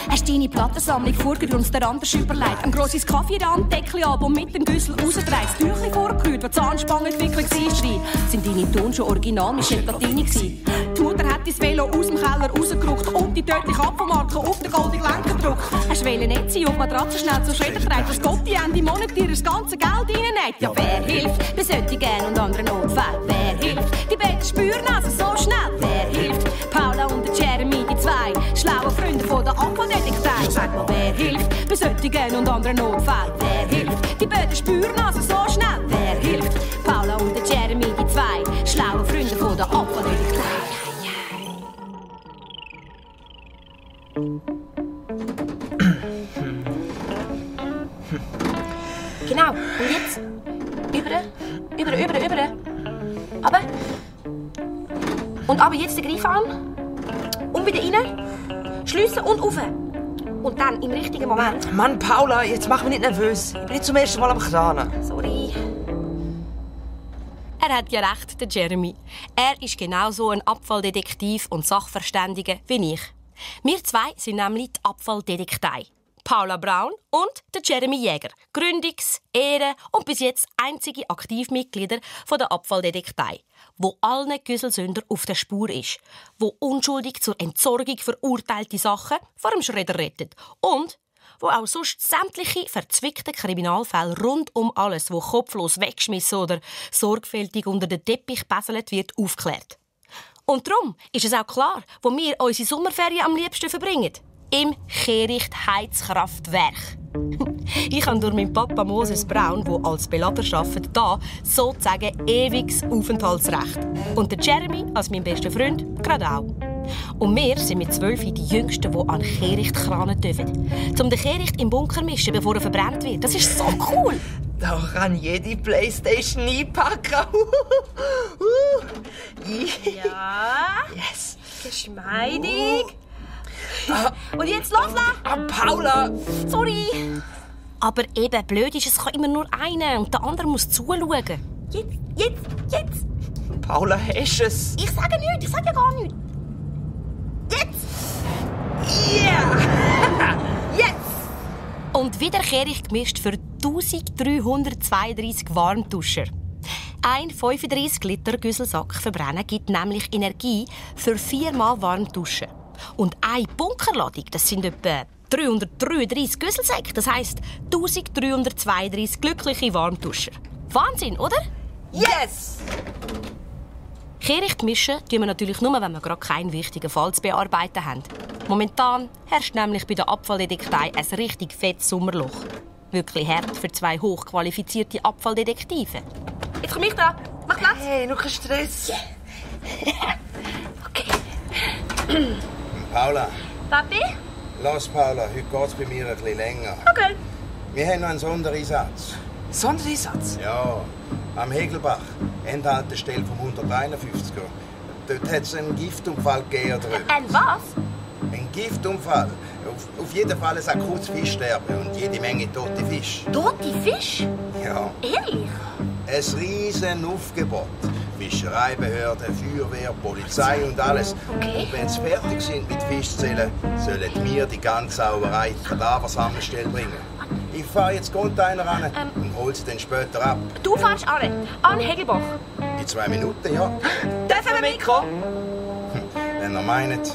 Hast deine Plattensammlung vorgerunzt, der anders überlegt. Ein grosses Kaffeerand-Deckchen ab und mit dem Güssel rausgedreht. Das Tüchchen vorgerührt, wo die Zahnspangenentwicklung war. Sind deine Ton schon original mit Gelatine gsi? Die Mutter hat dein Velo aus dem Keller rausgerückt und die tödliche Apfelmarke auf den goldenen Lenker gedruckt. Hast du nicht sein und die Matratze schnell zur Schredder trägt, dass Gott die Ende Monat dir das ganze Geld reinnäht? Ja, wer hilft bei solchen gern und anderen Notfällen? Wer hilft? Die Betten spüren also so schnell. Wer hilft? Paula und der Jeremy, die zwei schlauen Freunde von der Aquadetektiv. Sag mal, wer hilft bei solchen gern und anderen Notfällen? Wer hilft? Die Betten spüren also so schnell. Wer hilft? Paula und der Jeremy, die zwei schlauen Freunde von der Aquadetektiv. Genau, und jetzt? Über. Aber. Und aber jetzt den Griff an. Und wieder rein. Schliessen und rauf. Und dann im richtigen Moment. Mann, Paula, jetzt mach mich nicht nervös. Ich bin nicht zum ersten Mal am Kranen. Sorry. Er hat ja recht, der Jeremy. Er ist genauso ein Abfalldetektiv und Sachverständiger wie ich. Wir zwei sind nämlich die Abfalldetektei. Paula Braun und der Jeremy Jäger. Gründungs-, Ehren- und bis jetzt einzige Aktivmitglieder der Abfalldetektei, wo allen Güsselsünder auf der Spur ist, wo unschuldig zur Entsorgung verurteilte Sachen vor dem Schredder rettet und wo auch sonst sämtliche verzwickte Kriminalfälle rund um alles, wo kopflos weggeschmissen oder sorgfältig unter den Teppich gebesselt wird, aufklärt. Und darum ist es auch klar, wo wir unsere Sommerferien am liebsten verbringen. Im Kehricht-Heizkraftwerk. Ich habe durch meinen Papa Moses Braun, der als Belader arbeitet, hier sozusagen ewiges Aufenthaltsrecht. Und der Jeremy, als mein bester Freund, gerade auch. Und wir sind mit 12 die Jüngsten, die an Kehricht kranen dürfen. Um den Kehricht im Bunker mischen, bevor er verbrannt wird. Das ist so cool! Da kann jede Playstation einpacken. Ja. Yes. Geschmeidig. Und jetzt los! Paula! Sorry! Aber eben, blöd ist, es kann immer nur einer und der andere muss zuschauen. Jetzt! Paula, hast du es? Ich sage nichts, ich sage ja gar nichts. Jetzt! Yeah! Yes! Und wieder Kehricht gemischt für 1332 Warmduscher. Ein 35 Liter Güsselsack verbrennen gibt nämlich Energie für 4-mal Warmduschen. Und eine Bunkerladung, das sind etwa 333 Güsselsäcke. Das heisst 1332 glückliche Warmduscher. Wahnsinn, oder? Yes! Kehricht mischen tun wir natürlich nur, wenn wir gerade keinen wichtigen Fall zu bearbeiten haben. Momentan herrscht nämlich bei der Abfalldetektei ein richtig fettes Sommerloch. Wirklich hart für 2 hochqualifizierte Abfalldetektive. Jetzt komme ich da. Mach Platz. Hey, noch kein Stress. Okay. Paula. Papi? Los, Paula, heute geht es bei mir ein bisschen länger. Okay. Wir haben noch einen Sondereinsatz. Sondereinsatz? Ja, am Hegelbach, Endhaltestelle vom 151er. Dort hat es einen Giftunfall gegeben. Ein was? Ein Giftunfall. Auf jeden Fall ein akutes Fischsterben und jede Menge tote Fische. Tote Fisch? Ja. Ehrlich? Ein riesen Aufgebot. Fischereibehörde, Feuerwehr, Polizei und alles. Okay. Und wenn sie fertig sind mit Fischzählen, sollen wir die ganze Sauerei in die Kadaversammelstelle bringen. Ich fahre jetzt Container ran und hole sie dann später ab. Du fährst an Hegelbach. In 2 Minuten, ja. Dürfen wir mitkommen? Wenn ihr meint.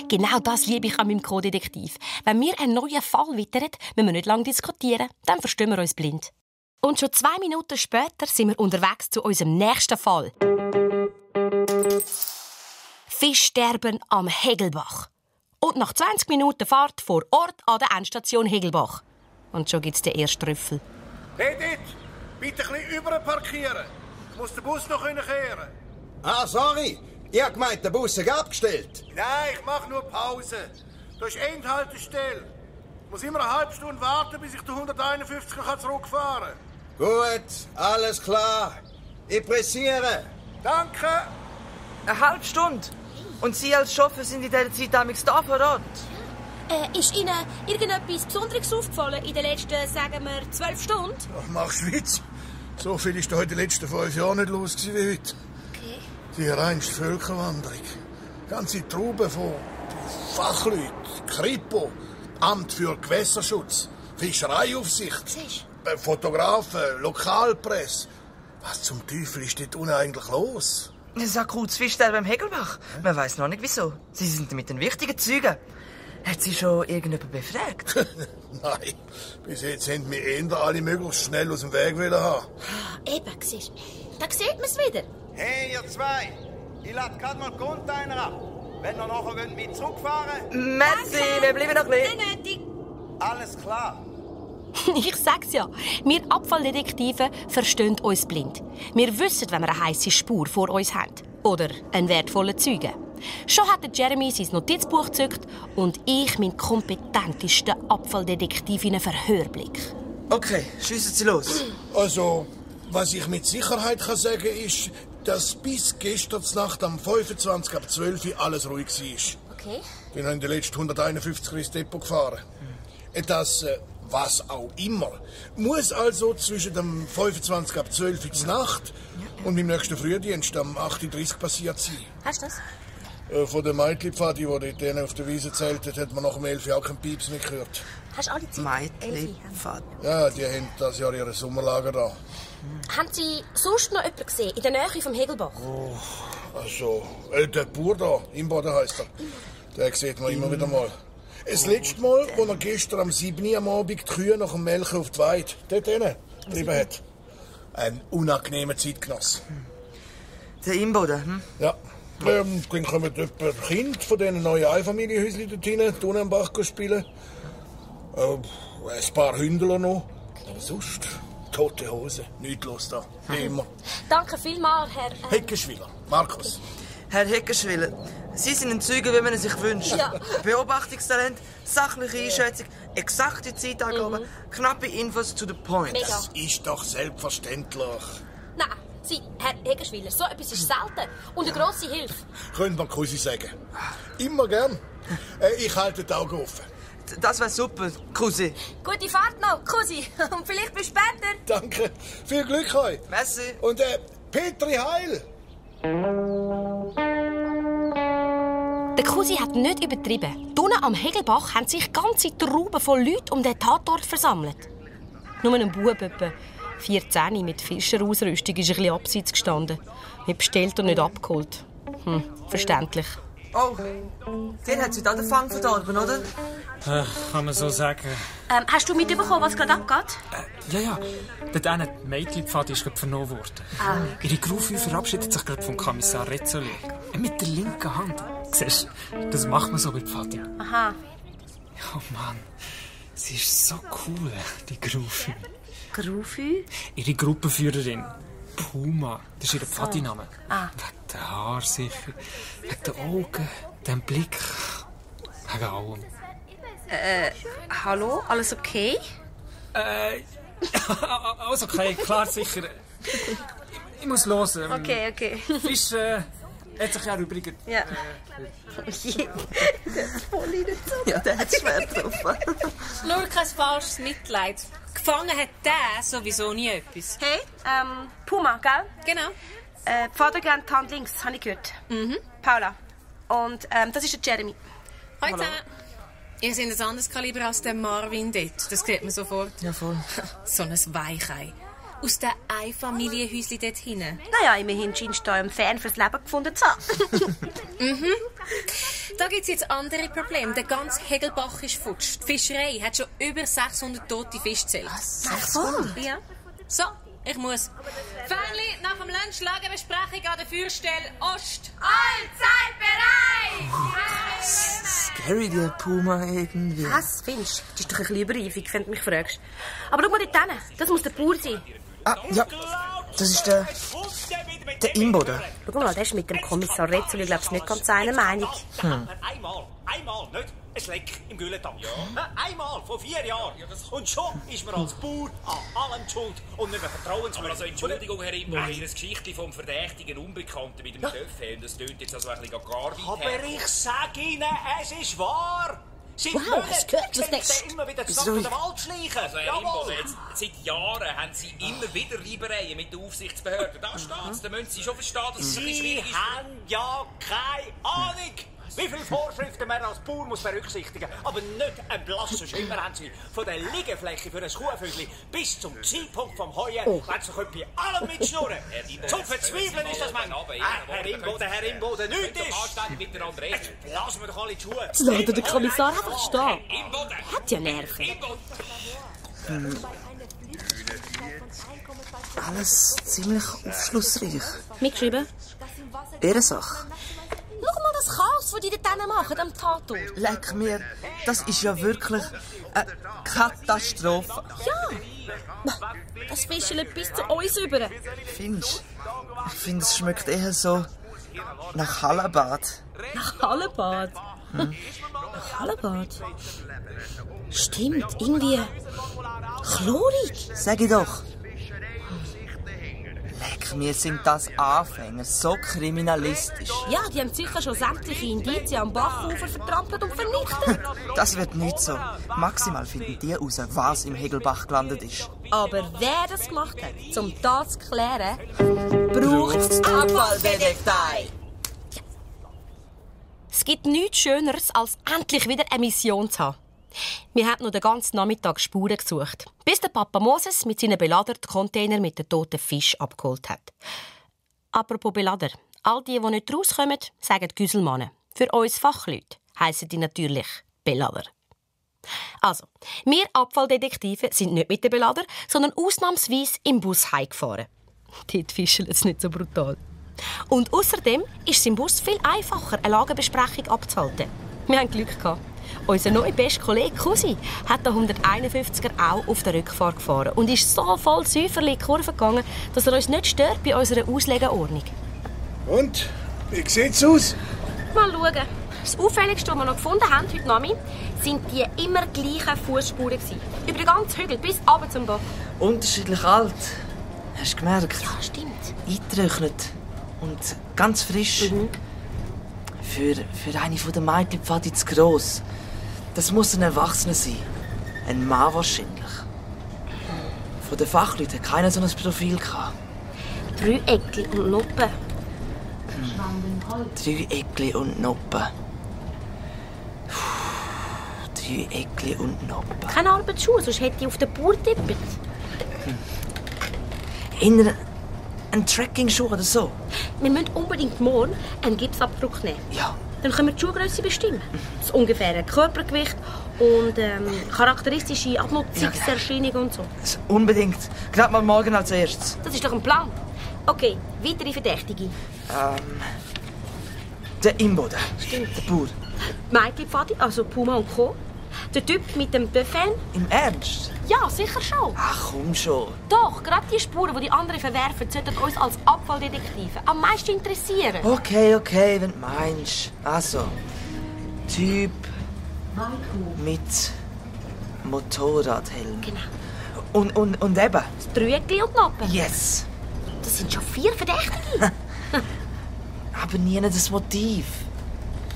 Genau das liebe ich an meinem Co-Detektiv. Wenn wir einen neuen Fall wittern, müssen wir nicht lange diskutieren, dann verstehen wir uns blind. Und schon 2 Minuten später sind wir unterwegs zu unserem nächsten Fall. Fischsterben am Hegelbach. Und nach 20 Minuten Fahrt vor Ort an der Endstation Hegelbach. Und schon gibt's den ersten Trüffel. Hey, dort! Bitte ein bisschen überparkieren. Ich muss den Bus noch kehren. Ah, sorry. Ich hab gemeint, der Bus ist abgestellt. Nein, ich mache nur Pause. Da ist Endhaltestelle. Ich muss immer eine halbe Stunde warten, bis ich den 151er zurückfahren kann. Gut, alles klar. Ich pressiere. Danke. Eine halbe Stunde. Und Sie als Chauffeur sind in dieser Zeit damals da vor Ort? Ist Ihnen irgendetwas Besonderes aufgefallen in den letzten, sagen wir, 12 Stunden? Ach, machst du Witz? So viel ist da in den letzten 5 Jahren nicht los wie heute. Okay. Die reinste Völkerwanderung. Ganze Trauben von Fachleuten, Kripo, Amt für Gewässerschutz, Fischereiaufsicht, Fotografen, Lokalpresse. Was zum Teufel ist dort unten eigentlich los? Sag Zwischenteil beim Hegelbach. Man weiß noch nicht wieso. Sie sind mit den wichtigen Zeugen. Hat Sie schon irgendjemand befragt? Nein, bis jetzt haben wir eher alle möglichst schnell aus dem Weg haben. Eben, siehst du. Da sieht man es wieder. Hey, ihr zwei! Ich lade gerade mal die Container ab. Wenn ihr nachher mit zurückfahren Merci, wir bleiben noch ein Nötig. alles klar. Ich sag's ja, wir Abfalldetektive verstehen uns blind. Wir wissen, wenn wir eine heisse Spur vor uns haben. Oder einen wertvollen Zeugen. Schon hat Jeremy sein Notizbuch gezückt und ich meinen kompetentesten Abfalldetektivinnen-Verhörblick. Okay, schiessen Sie los. Also, was ich mit Sicherheit sagen kann, ist, dass bis gestern Nacht am 25. ab 12 Uhr alles ruhig war. Okay. Ich bin in den letzten 151 ins Depot gefahren. Das, was auch immer, muss also zwischen dem 25. ab 12 Uhr Nacht und meinem nächsten Frühdienst am 8.30 Uhr passiert sein. Hast du das? Von der Mädchenpfadi, die dort auf der Wiese zeltet, hat man nach dem 11 Uhr auch keinen Pieps mehr gehört. Hast du alle Zeit? Mädchenpfad. Ja, die haben das Jahr ihre Sommerlager da. Haben Sie sonst noch jemanden gesehen, in der Nähe vom Hegelbach? Oh, also, der Bauer da, Imboden heisst er. Den sieht man immer wieder mal. Das letzte Mal, als er gestern am 7 Uhr am Abend die Kühe nach dem Melken auf die Weide dort getrieben hat. Ein unangenehmer Zeitgenoss. Der Imboden, Ja. Dann kommen etwa Kinder von diesen neuen Einfamilienhäuschen dort hinein, unten am Bach spielen. Ein paar Hündler noch. Aber sonst, tote Hose, nichts los da. Wie immer. Danke vielmals, Herr... Heckenschwiller, Markus. Herr Heckenschwiller, Sie sind ein Zeuge, wie man es sich wünscht. Ja. Beobachtungstalent, sachliche Einschätzung, exakte Zeitangaben, knappe Infos to the point. Mega. Das ist doch selbstverständlich. Nein, Sie, Herr Hegerschwiller, so etwas ist selten und eine grosse Hilfe. Könnte man Cousin sagen. Immer gern. Ich halte die Augen offen. Das wäre super, Cousin. Gute Fahrt noch, Cousin. Und vielleicht bis später. Danke. Viel Glück euch. Merci. Und Petri Heil. Der Cousin hat nicht übertrieben. Unten am Hegelbach haben sich ganze Trauben von Leuten um den Tatort versammelt. Nur ein Bub, etwa 14, mit Fischerausrüstung, ist ein bisschen abseits gestanden. Nicht bestellt und nicht abgeholt. Verständlich. Oh, den hat Sie da den Fang verdorben, oder? Kann man so sagen. Hast du mitbekommen, was gerade abgeht? Ja. Dort eine Mädchenpfad ist gerade vernommen worden. Ihre Gruppe verabschiedet sich gerade vom Kommissar Rezzoli. Mit der linken Hand. Siehst du, das macht man so bei Pfadi. Aha. Oh Mann, sie ist so cool, die Gruppe. Grufi? Ihre Gruppenführerin, Puma, das ist ihr Pfadiname. Wegen den Haaren sicher, wegen den Augen, dem Blick, wegen allem. Hallo, alles okay? Alles okay, klar, sicher. Ich muss los. Okay. Fisch hat sich ja übrigens... Ja. Ja, der hat es schwer getroffen. Nur kein falsches Mitleid. Gefangen hat der sowieso nie etwas. Hey, Puma, gell? Genau. Vater die Hand links, habe ich gehört. Paula. Und das ist der Jeremy. Hallo. Ihr seid ein anderes Kaliber als der Marvin dort. Das sieht man sofort. Ja, voll. So ein Weichei. Aus dem Einfamilienhäuschen dort hinten. Naja, immerhin scheinst du da einen Fan fürs Leben gefunden zu haben. Da gibt es jetzt andere Probleme. Der ganze Hegelbach ist futsch. Die Fischerei hat schon über 600 tote Fisch gezählt. 600? Ja. So, ich muss. Fähnli, nach dem Lunch Lagerbesprechung an der Feuerstelle Ost. Allzeit bereit! Scary, der Puma irgendwie. Was findest du? Das ist doch ein bisschen überreifig, wenn du mich fragst. Aber schau mal dort hin. Das muss der Bauer sein. Ah, ja. Das ist der Imboden. Schau mal, der ist mit dem Kommissar Retzoli, glaube ich, nicht ganz einer Meinung. Einmal, nicht? Ein Leck im Gülletank. Ja. Einmal, vor 4 Jahren. Und schon ist man als Bauer an allem schuld und nicht mehr vertrauenswürdig. Aber also, Entschuldigung, Herr Imboden, Ihre Geschichte vom verdächtigen Unbekannten mit dem Töpfe, das tönt jetzt also ein bisschen gar nicht. Aber ich sage Ihnen, es ist wahr. Wow, hast du gehört, was denkst Sie immer wieder zurück in den Wald schleichen. Also, Herr Imboden, seit Jahren haben Sie immer wieder Reibereien mit den Aufsichtsbehörden. Da steht's. Da müssen Sie schon verstehen, dass es ein bisschen schwierig ist. Sie haben ja keine Ahnung, wie viele Vorschriften man als Bauer muss berücksichtigen muss. Aber nicht ein blasser Schimmer haben Sie von der Liegefläche für ein Kuhvögel bis zum Zeitpunkt vom Heuen, wenn Sie bei allem mitschnurren. Zum Verzweifeln ist das manchmal. Herr Imboden, nichts ist. Jetzt blasen wir doch alle die Schuhe. Jetzt lässt der Kommissar einfach stehen. Hat ja Nerven. Alles ziemlich aufschlussreich. Mitgeschrieben? Ehrensache. Schau mal das Chaos, das die dort machen, am Tatort. Leck mir, das ist ja wirklich eine Katastrophe. Ja, das Fischchen bis zu uns über. Findest du? Ich finde, es schmeckt eher so nach Hallenbad. Nach Hallenbad? Nach Hallenbad? Stimmt, irgendwie chlorig. Sag ich doch. Leck, mir sind das Anfänger so kriminalistisch. Ja, die haben sicher schon sämtliche Indizien am Bachufer vertrampelt und vernichtet. Das wird nicht so. Maximal finden die heraus, was im Hegelbach gelandet ist. Aber wer das gemacht hat, um das zu klären, braucht es Abfalldetektei. Es gibt nichts Schöneres, als endlich wieder eine Mission zu haben. Wir haben noch den ganzen Nachmittag Spuren gesucht, bis der Papa Moses mit seinen Belader den Container mit den toten Fischen abgeholt hat. Apropos Belader, all die nicht rauskommen, sagen Güselmannen. Für uns Fachleute heissen die natürlich Belader. Also, wir Abfalldetektive sind nicht mit den Belader, sondern ausnahmsweise im Bus heimgefahren. Dort fischen es nicht so brutal. Und außerdem ist es im Bus viel einfacher, eine Lagebesprechung abzuhalten. Wir haben Glück gehabt. Unser neuer bester Kollege Kusi hat den 151er auch auf der Rückfahrt gefahren und ist so voll Säuferli in die Kurve gegangen, dass er uns nicht stört bei unserer Auslegeordnung. Und? Wie sieht's aus? Mal schauen. Das Auffälligste, was wir noch gefunden haben heute Nachmittag, sind die immer gleichen Fußspuren. Über den ganzen Hügel bis runter zum Bach. Unterschiedlich alt. Hast du gemerkt? Ja, stimmt. Eingetrocknet. Und ganz frisch. Für eine der Mädchen Pfadi zu gross. Das muss ein Erwachsener sein. Ein Mann wahrscheinlich. Von den Fachleuten hat keiner so ein Profil gehabt. 3 Eckli und Noppen. 3 Eckli und Noppen. 3 Eckli und Noppen. Keine Arbeitsschuhe, sonst hätte ich auf den Bauer getippt. Inner ein Trekking-Schuh oder so? Wir müssen unbedingt morgen einen Gipsabdruck nehmen. Ja. Dann können wir die Schuhgrösse bestimmen. Das ungefähre Körpergewicht und charakteristische Abnutzungserscheinungen und so. Unbedingt. Gerade mal morgen als erstes. Das ist doch ein Plan. Okay, weitere Verdächtige. Der Imboden. Stimmt. Der Bauer. Die Mädchenpfadi, also Puma und Co. Der Typ mit dem Buffet. Im Ernst? Ja, sicher schon. Ach, komm schon. Doch, gerade die Spuren, die die anderen verwerfen, sollten uns als Abfalldetektive am meisten interessieren. Okay, wenn du meinst. Also, Typ mit Motorradhelm. Genau. Und eben? Das Dreieckli und Noppen. Yes. Das sind schon 4 Verdächtige. Aber nie das Motiv.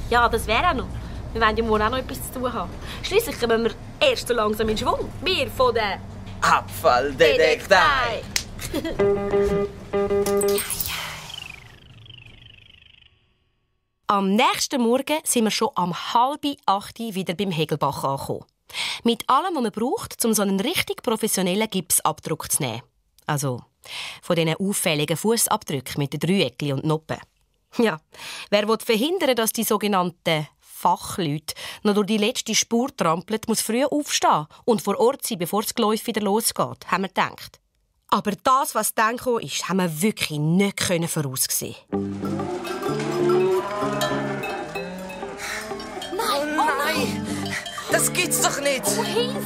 Ja, das wäre auch noch. Wir wollen ja morgen auch noch etwas zu tun haben. Schliesslich kommen wir erst so langsam in Schwung. Wir von der Abfalldetektei. Am nächsten Morgen sind wir schon um 7:30 wieder beim Hegelbach angekommen. Mit allem, was man braucht, um so einen richtig professionellen Gipsabdruck zu nehmen. Also von diesen auffälligen Fußabdrücken mit den Dreieckli und Noppen. Ja, wer will verhindern, dass die sogenannten Fachleute noch durch die letzte Spur trampeln, muss früh aufstehen und vor Ort sein, bevor das Geläuf wieder losgeht, haben wir gedacht. Aber das, was dann kam, haben wir wirklich nicht voraussehen. Nein! Das gibt's doch nicht! Oh, Hilfe!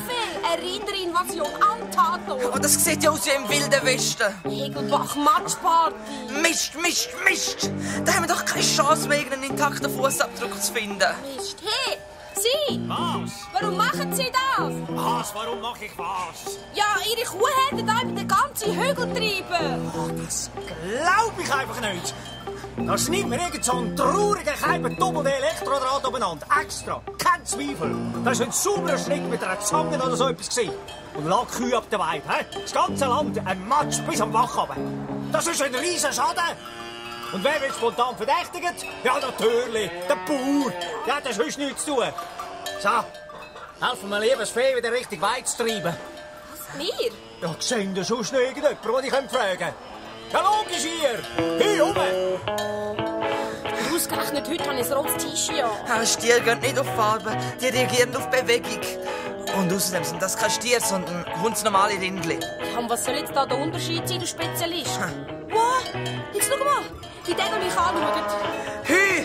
Eine Rinderinvasion am Tatort! Oh, das sieht ja aus wie im Wilden Westen! Hegelbach Matschparty! Mist! Da haben wir doch keine Chance mehr, einen intakten Fußabdruck zu finden. Mist! Hey! Sie! Was? Warum machen Sie das? Was? Warum mache ich was? Ja, Ihre Kuh hätten da über den ganzen Hügel treiben! Das glaube ich einfach nicht. Da schneidet mir irgend so einen traurigen Keiber doppelt Elektrodraht umeinander. Extra. Kein Zweifel. Das war ein sauberer Schnitt mit einer Zange oder so etwas. Und lag Kühe ab der Weide. Das ganze Land ein Matsch bis am Bach runter. Das ist ein riesen Schaden. Und wer wird spontan verdächtigt? Ja, natürlich. Der Bauer. Der hat sonst nichts zu tun. So, helfen wir lieber das Vieh wieder richtig weit zu treiben. Was, wir? Ja, sehen Sie sonst noch irgendjemanden, den ich fragen kann? Ja, logisch hier. Hier oben. Ausgerechnet heute habe ich ein rotes T-Shirt an. Stiere gehen nicht auf Farbe, die reagieren auf Bewegung. Und außerdem sind das keine Stiere, sondern hundsnormale Rindli. Ja, und was soll jetzt da der Unterschied sein, du Spezialist? Wow, jetzt schau mal, wie der mich anschaut. Hü,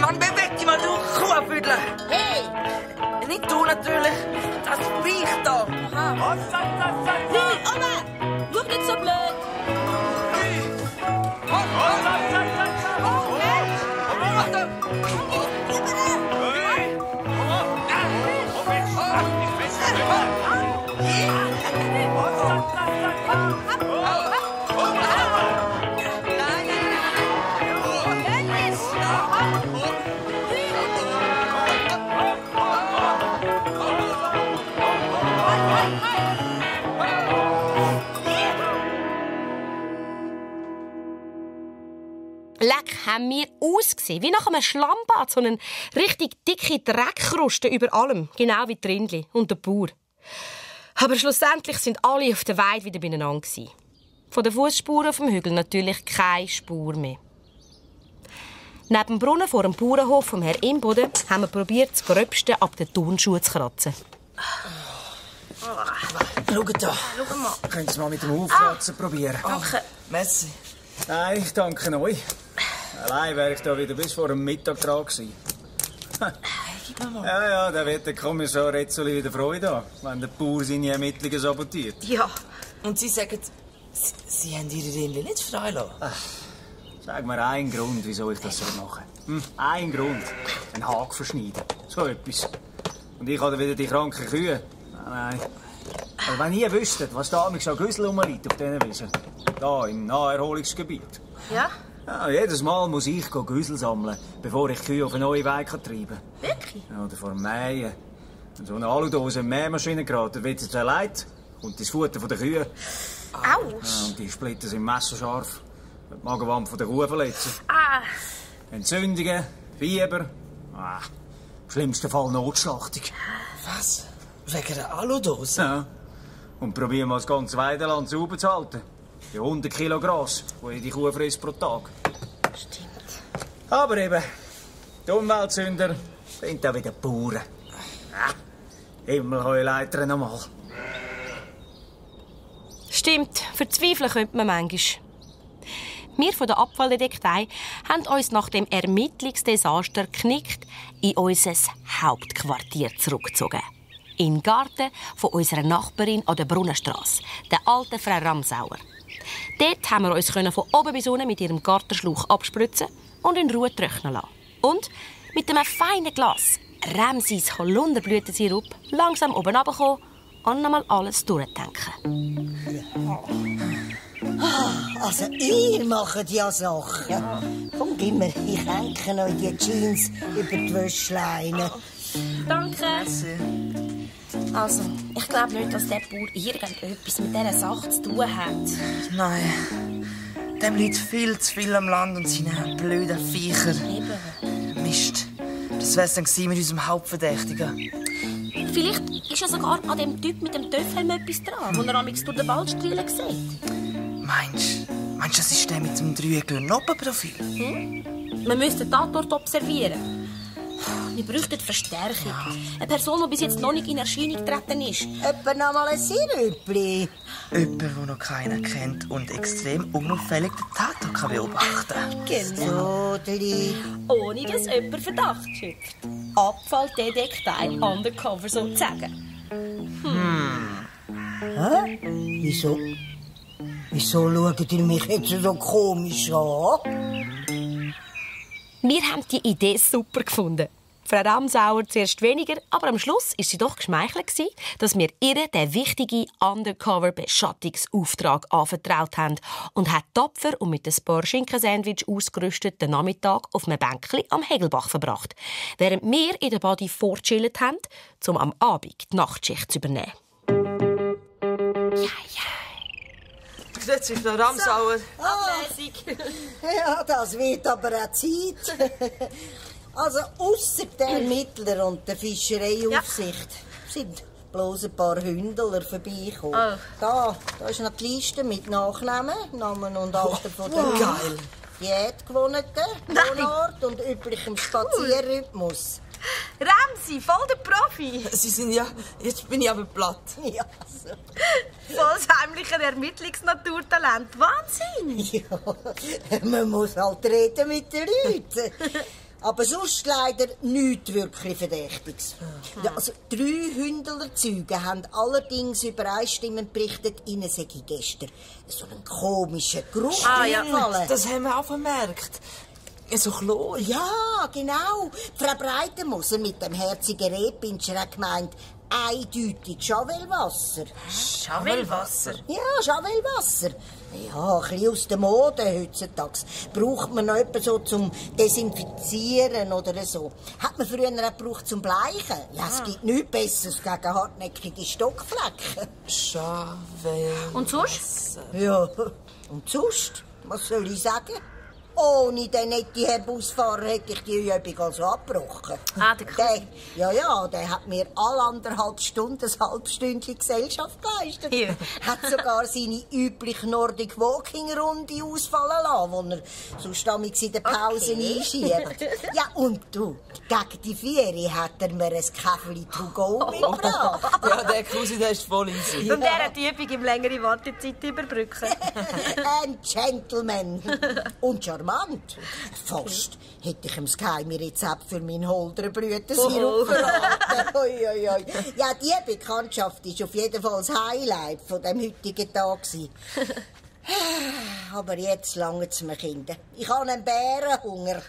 Man, beweg dich mal, du Kuhbüdler. Hey! Nicht du natürlich, das Viech da. Aha. Hey, schau nicht so blöd. Leck, haben wir ausgesehen wie nach einem Schlammbad, so eine richtig dicke Dreckkruste über allem, genau wie die Rindli und der Bauer. Aber schlussendlich sind alle auf der Weide wieder beieinander. Von den Fussspuren auf dem Hügel natürlich keine Spur mehr. Neben dem Brunnen vor dem Bauernhof vom Herrn Imboden haben wir probiert, das Gröbste ab den Turnschuhen zu kratzen. Schaut da. Schau mal. Können Sie mal mit dem Aufkratzen probieren? Danke. Messi. Nein, ich danke euch. Allein wäre ich da wieder bis vor dem Mittag dran gewesen. Ja, da wird der Kommissar Retzoli wieder Freude haben, wenn der Bauer seine Ermittlungen sabotiert. Ja, und Sie sagen, Sie haben Ihre Rindli nicht freigelassen. Sag mir einen Grund, wieso ich das machen soll. Ein Grund. Ein Haken verschneiden. So etwas. Und ich habe wieder die kranken Kühe. Nein. Aber wenn ihr wüsstet, was da mit so Güssel rumliegt auf diesen Wiesen. Da, im Naherholungsgebiet. Ja? Ja, jedes Mal muss ich Güssel sammeln, bevor ich Kühe auf einen neuen Weg treiben kann. Wirklich? Ja, oder vor dem Mähen. Wenn so eine Aludose in die Mähmaschine gerät, dann wird es zu leid. Kommt das Futter von den Kühen. Autsch. Ja, und die Splitter sind messerscharf. Die Magenwand von der Kuh verletzen. Ah. Entzündungen, Fieber. Im schlimmsten Fall Notschlachtung. Was? Wegen einer Aludose? Ja. Und probieren wir das ganze Weideland sauber zu halten. Die 100 Kilo Gras, die jede Kuh frisst pro Tag. Stimmt. Aber eben, die Umweltsünder sind auch wieder Bauern. Himmelheuleiter nochmal. Stimmt, verzweifeln könnte man manchmal. Wir von der Abfalldetektei haben uns nach dem Ermittlungsdesaster geknickt in unser Hauptquartier zurückgezogen. In den Garten von unserer Nachbarin an der Brunnenstrasse, der alten Frau Ramsauer. Dort haben wir uns von oben bis unten mit ihrem Gartenschlauch abspritzen und in Ruhe trocknen lassen. Und mit einem feinen Glas Ramsis Holunderblütensirup langsam oben runterkommen und nochmal alles durchdenken. Also, ihr macht ja Sachen. Komm, gib mir, ich hänge noch die Jeans über die Wäschleine. Danke. Also, ich glaube nicht, dass der Bauer irgendetwas mit dieser Sache zu tun hat. Nein. Dem liegt viel zu viel am Land und seine blöden Viecher. Eben. Mist. Das wär's dann gewesen mit unserem Hauptverdächtigen. Vielleicht ist ja sogar an dem Typ mit dem Töpfhelm etwas dran, wo er amigs durch den Wald streilen sieht. Meinst du, das ist der mit dem Drei-Noppenprofil? Man müsste den Tatort observieren. Wir bräuchten Verstärkung. Ja. Eine Person, die bis jetzt noch nicht in Erscheinung getreten ist. Etwa noch mal ein Sirüppli. Jemand, der noch keiner kennt und extrem unauffällig den Tatort kann beobachten kann. Genau. Ohne dass jemand Verdacht schöpft. Abfalldetektei undercover sozusagen. Hä? Wieso? Wieso schaut ihr mich jetzt so komisch an? Wir haben die Idee super gefunden. Frau Ramsauer zuerst weniger, aber am Schluss war sie doch geschmeichelt, dass wir ihr den wichtigen Undercover-Beschattungsauftrag anvertraut haben und hat tapfer und mit ein paar Schinkensandwich ausgerüstet den Nachmittag auf einem Bänkchen am Hegelbach verbracht, während wir in der Body vorgechillt haben, um am Abend die Nachtschicht zu übernehmen. Grüezi, Frau Ramsauer. Ablässig. Ja, das wird aber auch Zeit. Also, ausser der Ermittler und der Fischereiaufsicht sind bloß ein paar Hündler vorbeigekommen. Oh. Da ist noch die Liste mit Nachnamen, Namen und Alter von der geil. Diätgewohnten, Wohnort und üblichem Spazierrhythmus. Ramsi, voll der Profi. Sie sind ja... Jetzt bin ich aber platt. Ja, so. Voll das heimliche Ermittlungsnaturtalent. Wahnsinn! Ja, man muss halt reden mit den Leuten. Aber sonst leider nichts wirklich Verdächtiges. Ja, also 3 Hündlerzeugen haben allerdings übereinstimmend berichtet, ihnen sei gestern so einen komischen Geruch gefallen. Das haben wir auch vermerkt. So Chlor. Ja, genau. Frau Breitenmoser mit dem herzigen Rehpinscher hat gemeint, eindeutig Chavelwasser. Chavelwasser? Ja, Chavelwasser. Ja, ein bisschen aus der Mode heutzutage. Braucht man noch etwas so zum Desinfizieren oder so. Hat man früher auch gebraucht zum Bleichen. Ja, es gibt nichts Besseres gegen hartnäckige Stockflecken. Chavel. Und sonst? Ja, und sonst? Was soll ich sagen? Ohne den netten Herr Busfahrer hätte ich die Übung also abgebrochen. Der hat mir alle 1,5 Stunden ein halbstündchen Gesellschaft geleistet. Ja. Hat sogar seine übliche Nordic Walking Runde ausfallen lassen, die er sonst in der Pause einschiebt. Ja, und du, gegen die Vieri hat er mir ein Käfeli to go mitgebracht. Ja, der Cousin, der ist voll easy. Und der hat die Übung im längere Wartezeit überbrücken. Ein Gentleman. Und charmant. Fast hätte ich ihm das geheime Rezept für meinen Holderblütensirup verraten. Ja, die Bekanntschaft war auf jeden Fall das Highlight von dem heutigen Tag. Aber jetzt lange es mir, Kinder. Ich habe einen Bärenhunger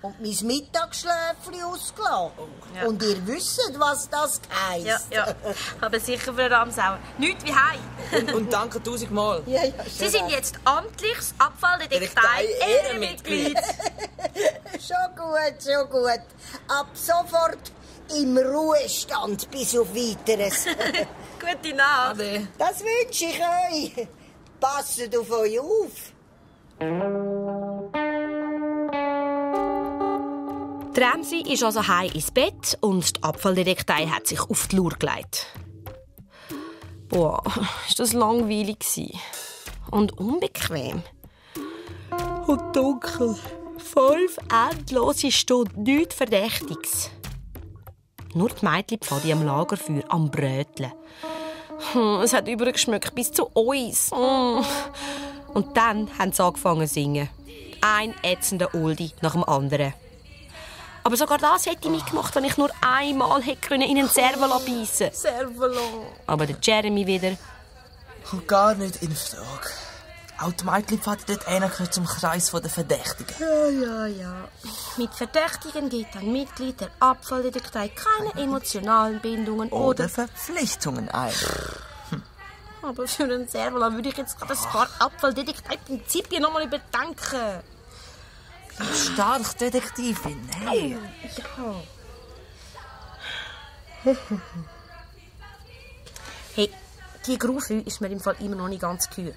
und mein Mittagsschläfchen ausgelassen. Ja. Und ihr wisst, was das heisst. Ja. Aber sicher, Frau Ramsauer. Nichts wie heim. Und danke 1000-mal. Ja, Sie sind jetzt amtliches Abfalldetektei-Ehrenmitglied. Schon gut. Ab sofort im Ruhestand bis auf Weiteres. Gute Nacht. Ade. Das wünsche ich euch. Passt auf euch auf. Die Ramsi ist also heim ins Bett und die Abfalldetektei hat sich auf die Lur gelegt. Boah, ist das langweilig gewesen. Und unbequem. Und dunkel. 5 endlose Stunden, nichts Verdächtiges. Nur die Mädchen Pfadi am Lagerfeuer, am Bröteln. Es hat übergeschmeckt bis zu uns. Und dann haben sie angefangen zu singen. Ein ätzender Oldie nach dem anderen. Aber sogar das hätte ich mitgemacht, wenn ich nur einmal hätte in einen Servola beißen. Servola. Aber der Jeremy wieder. Kommt gar nicht in Frage. Auch die Mädchen dort gehört zum Kreis der Verdächtigen. Ja. Mit Verdächtigen geht ein Mitglied der Abfalldetektei keine emotionalen Bindungen oder Verpflichtungen ein. Aber für einen Servola würde ich jetzt das paar Abfalldetektei-Prinzipien noch mal überdenken. Stark Detektivin, hey. Ja. Hey, die Grufe ist mir im Fall immer noch nicht ganz gehör.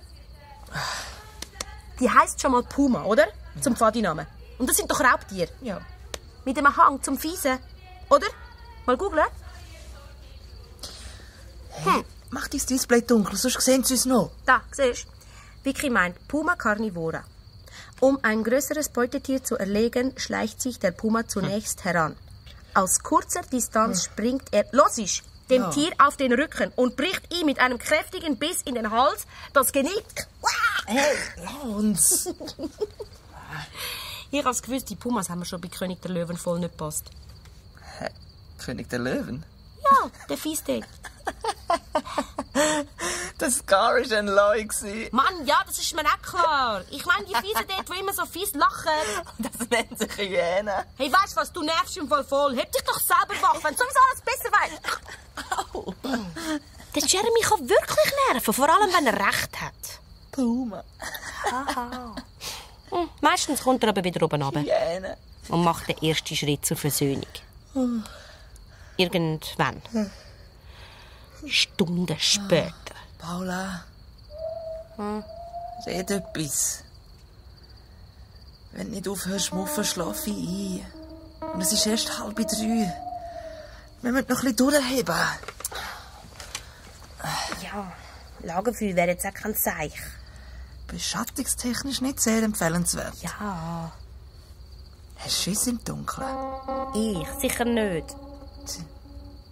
Die heisst schon mal Puma, oder? Zum Pfadinamen. Und das sind doch Raubtiere. Ja. Mit einem Hang zum Fiesen, oder? Mal googlen. Mach dein Display dunkel, sonst sehen sie uns noch. Da, siehst du. Vicky meint Puma carnivora. Um ein größeres Beutetier zu erlegen, schleicht sich der Puma zunächst heran. Aus kurzer Distanz springt er, dem Tier auf den Rücken und bricht ihm mit einem kräftigen Biss in den Hals das Genick. Hey, lass uns. Ich habe gewusst, die Pumas haben mir schon bei König der Löwen voll nicht gepasst. König der Löwen? Ja, der Fiesdeg. Der Scar war ein Leu. Mann, ja, das ist mir auch klar. Ich meine, die Fiesen dort, die immer so fies lachen. Das nennt sich Hyäne. Hey, weißt du was, du nervst im Fall voll. Heb dich doch selber wach, wenn du sowieso alles besser weißt. Au. Der Jeremy kann wirklich nerven, vor allem wenn er recht hat. Puma. Aha. Meistens kommt er aber wieder oben runter. Hyäne. Und macht den ersten Schritt zur Versöhnung. Irgendwann. Stunden später. Paula. Red etwas. Wenn du nicht aufhörst, muffen, schlafe ich ein. Und es ist erst 2:30. Wir müssen noch ein bisschen durchheben. Ja, Lagerfeuer wäre jetzt auch kein Zeichen. Beschattungstechnisch nicht sehr empfehlenswert. Ja. Hast du Schiss im Dunkeln? Ich? Sicher nicht.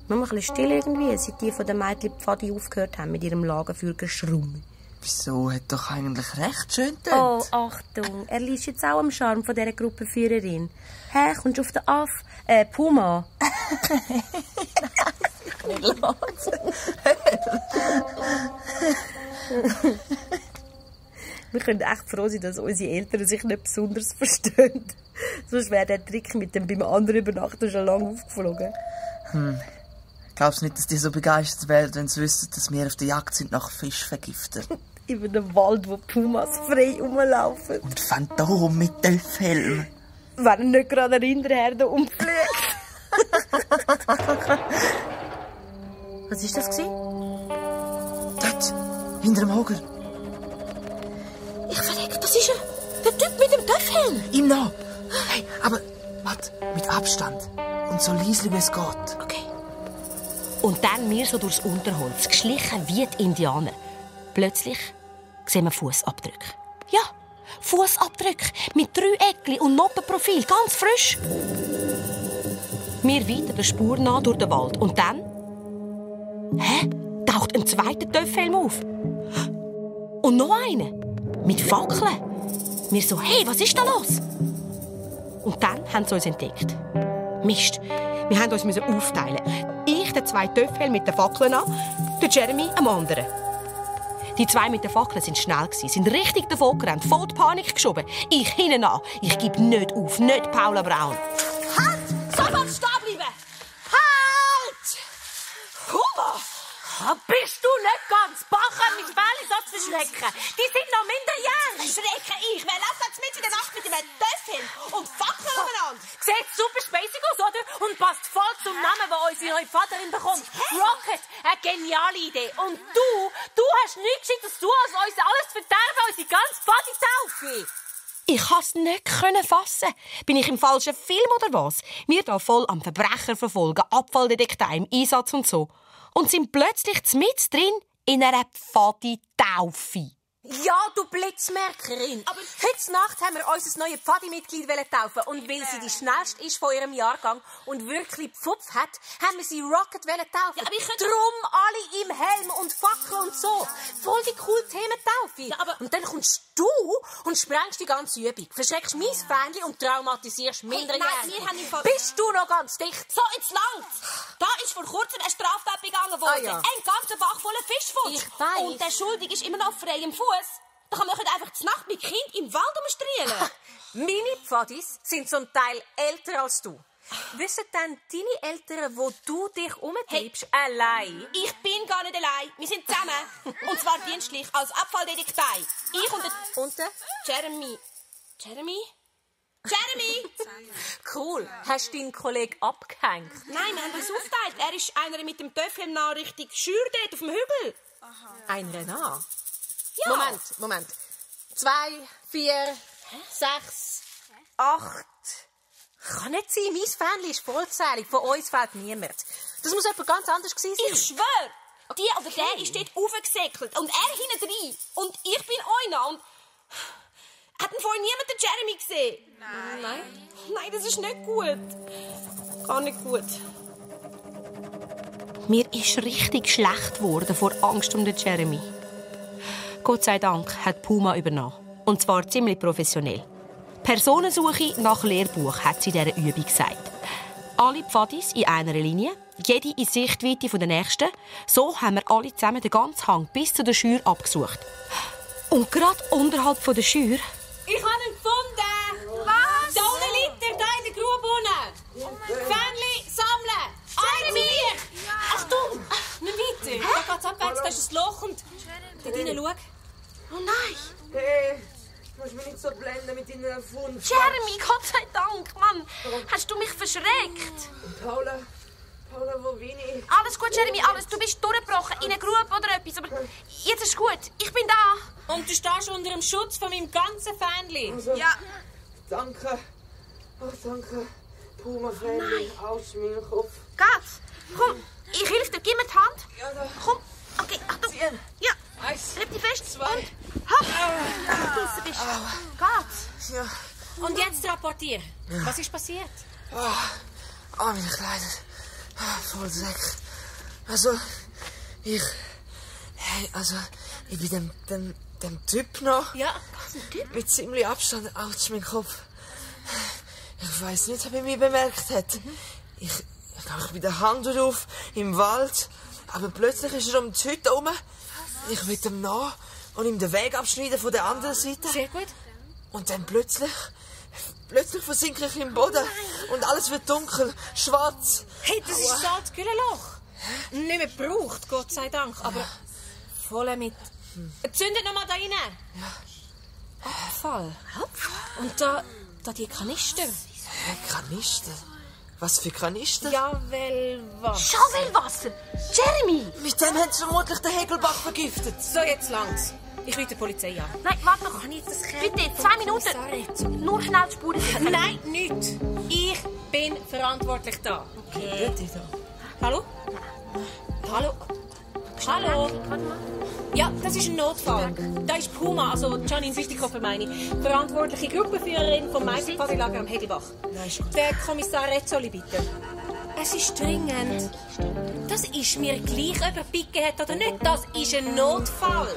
Wir sind ein bisschen still irgendwie, seit die von den Mädchen Pfadi aufgehört haben mit ihrem Lagerfeuer geschrummen. Wieso? Hat doch eigentlich recht schön Oh, dort. Achtung, er liest jetzt auch am Charme von dieser Gruppenführerin. Hä, kommst du auf den Aff? Puma. Nicht los. Wir können echt froh sein, dass unsere Eltern sich nicht besonders verstehen. Sonst wäre der Trick mit dem beim anderen Übernachten schon lange aufgeflogen. Glaubst du nicht, dass die so begeistert werden, wenn sie wissen, dass wir auf der Jagd sind nach Fischvergifter? Über den Wald, wo Pumas frei rumlaufen. Und Phantom mit Töpfhelm. Wenn er nicht gerade eine Rinderherde umfliegt. Was war das? Dort, hinter dem Hoger. Ich verreck, das ist er. Der Typ mit dem Töpfhelm. Ihm noch. Hey, aber warte, mit Abstand. Und so leise, wie es geht. Okay. Und dann wir so durchs Unterholz, geschlichen wie die Indianer. Plötzlich sehen wir Fußabdrücke. Ja, Fußabdrücke mit 3 Eckli und Noppenprofil, ganz frisch. Wir weiter der Spur nach durch den Wald. Und dann taucht ein zweiter Töpfhelm auf. Und noch einer. Mit Fackeln. Wir so, hey, was ist da los? Und dann haben sie uns entdeckt. Mist, wir mussten uns aufteilen. Ich den 2 Töpfhelm mit den Fackeln an, der Jeremy am anderen. Die 2 mit den Fackeln waren schnell, sind richtig davon gerannt, voll die Panik geschoben. Ich hinten an. Ich gebe nicht auf, nicht Paula Braun. Halt! Sofort stehen bleiben! Halt! Puma! Bist du nicht ganz bacher, mein Fälle so zu verschrecken? Die sind noch minderjährig. Schrecke ich? Wer lässt jetzt mit in der Nacht mit dem Töpfhelm und Fackeln umeinander? Sieht super spacig aus, oder? Und passt voll zum Namen, den unsere neue Vaterin bekommt. Rocket, eine geniale Idee. Und du hast nichts Gescheites zu tun, als uns alles verderben, unsere ganze Body-Taufe. Ich konnte es nicht fassen. Bin ich im falschen Film oder was? Wir da voll am Verbrecher verfolgen, Abfalldetektiv im Einsatz und so. Und sind plötzlich mit drin in einer Pfadi-Taufe. Ja, du Blitzmerkerin. Aber heute Nacht haben wir unser neues Pfadi-Mitglied taufen. Und weil sie die schnellste ist von ihrem Jahrgang und wirklich Pfupf hat, haben wir sie Rocket taufen. Ja, drum alle im Helm und Fackel und so. Voll die coole Thementaufe. Ja, und dann kommst du und sprengst die ganze Übung. Verschreckst mein Fähnchen und traumatisierst Minderjährige. Bist du noch ganz dicht? So, jetzt langt's. Da ist vor kurzem eine Straftat begangen worden. Ja. Ein ganzer Bach voller Fischfutter. Ich weiss. Und der Schuldige ist immer noch auf freiem Fuß. Da kann man nicht einfach zur Nacht mit Kind im Wald umstrielen. Meine Pfadis sind zum Teil älter als du. Wissen denn deine Eltern, wo du dich umtreibst, allein? Ich bin gar nicht allein. Wir sind zusammen. Und zwar dienstlich als Abfalldetektiv. Ich und der Jeremy. Jeremy? Cool. Hast du deinen Kollegen abgehängt? Nein, wir haben uns aufgeteilt. Er ist einer mit dem Töpfchen nach richtig schür dort auf dem Hügel. Einer nach? Ja. Moment. 2, 4, 6, 8. Kann nicht sein, mein Fähnchen ist vollzählig. Von uns fehlt niemand. Das muss jemand ganz anders gewesen sein. Ich schwöre! Die oder der ist dort raufgesäckelt. Und er hinten rein. Und ich bin einer. Und hat denn vorhin niemand den Jeremy gesehen? Nein. Nein, das ist nicht gut. Gar nicht gut. Mir ist richtig schlecht geworden vor Angst um den Jeremy. Gott sei Dank hat Puma übernommen. Und zwar ziemlich professionell. Personensuche nach Lehrbuch, hat sie dieser Übung gesagt. Alle Pfadis in einer Linie, jede in Sichtweite von der nächsten. So haben wir alle zusammen den ganzen Hang bis zu der Schür abgesucht. Und gerade unterhalb von der Schür... Ich habe ihn gefunden! Was? Da unten liegt er, da in der Grube unten. Fähnchen sammeln! Jeremy! Achtung! Nicht weiter! Da geht's abwärts, da ist ein Loch und... Da drinnen, schau. Oh nein! Hey, du musst mich nicht so blenden mit deinen Funden. Jeremy, Gott sei Dank, Mann! Hast du mich verschreckt? Paula, wo bin ich? Alles gut, Jeremy, alles. Du bist durchgebrochen in eine Grube oder etwas, aber jetzt ist gut. Ich bin da. Und du stehst unter dem Schutz von meinem ganzen Fähnchen. Also, ja. Danke. Oh, danke. Puma-Fähnchen aus meinem Kopf. Geht's? Komm, ich helfe dir. Gib mir die Hand. Ja, da. Komm. Okay, Achtung. Ja. Eins. Halt dich fest. 2. Und hopp. Wenn du draussen bist. Geht's? Ja. Und jetzt rapportier. Was ist passiert? Meine Kleider. Voll Dreck. Also, ich bin dem Typ noch. Ja. Mit ziemlich Abstand. Autsch, mein Kopf. Ich weiss nicht, ob er mich bemerkt hat. Ich bin den Hang drauf, im Wald. Aber plötzlich ist er um die Hütte herum. Ich will ihm nach und ihm den Weg abschneiden von der anderen Seite. Sehr gut. Und dann plötzlich versinke ich im Boden. Und alles wird dunkel, schwarz. Hey, das ist so das Güllenloch. Nicht mehr gebraucht, Gott sei Dank. Aber voll mit... Zündet noch mal da rein. Ja. Abfall. Und da die Kanister. Kanister? Was für Kanister? Javelwasser. Schaufelwasser! Jeremy! Mit dem haben sie vermutlich den Hegelbach vergiftet. So, jetzt langt's. Ich rufe die Polizei an. Nein, warte noch. Bitte, 2 Minuten. Nur schnell die Spuren sichern. Nein, nichts. Ich bin verantwortlich da. Okay. Hallo? Hallo? Hallo? Ja, das ist ein Notfall. Da ist Puma, also Janine Bütikoffer meine ich, verantwortliche Gruppenführerin vom Meisterpfadilager am Hegelbach. Der Kommissar Rezzoli, bitte. Es ist dringend. Das ist mir gleich, ob er Picke hat oder nicht. Das ist ein Notfall.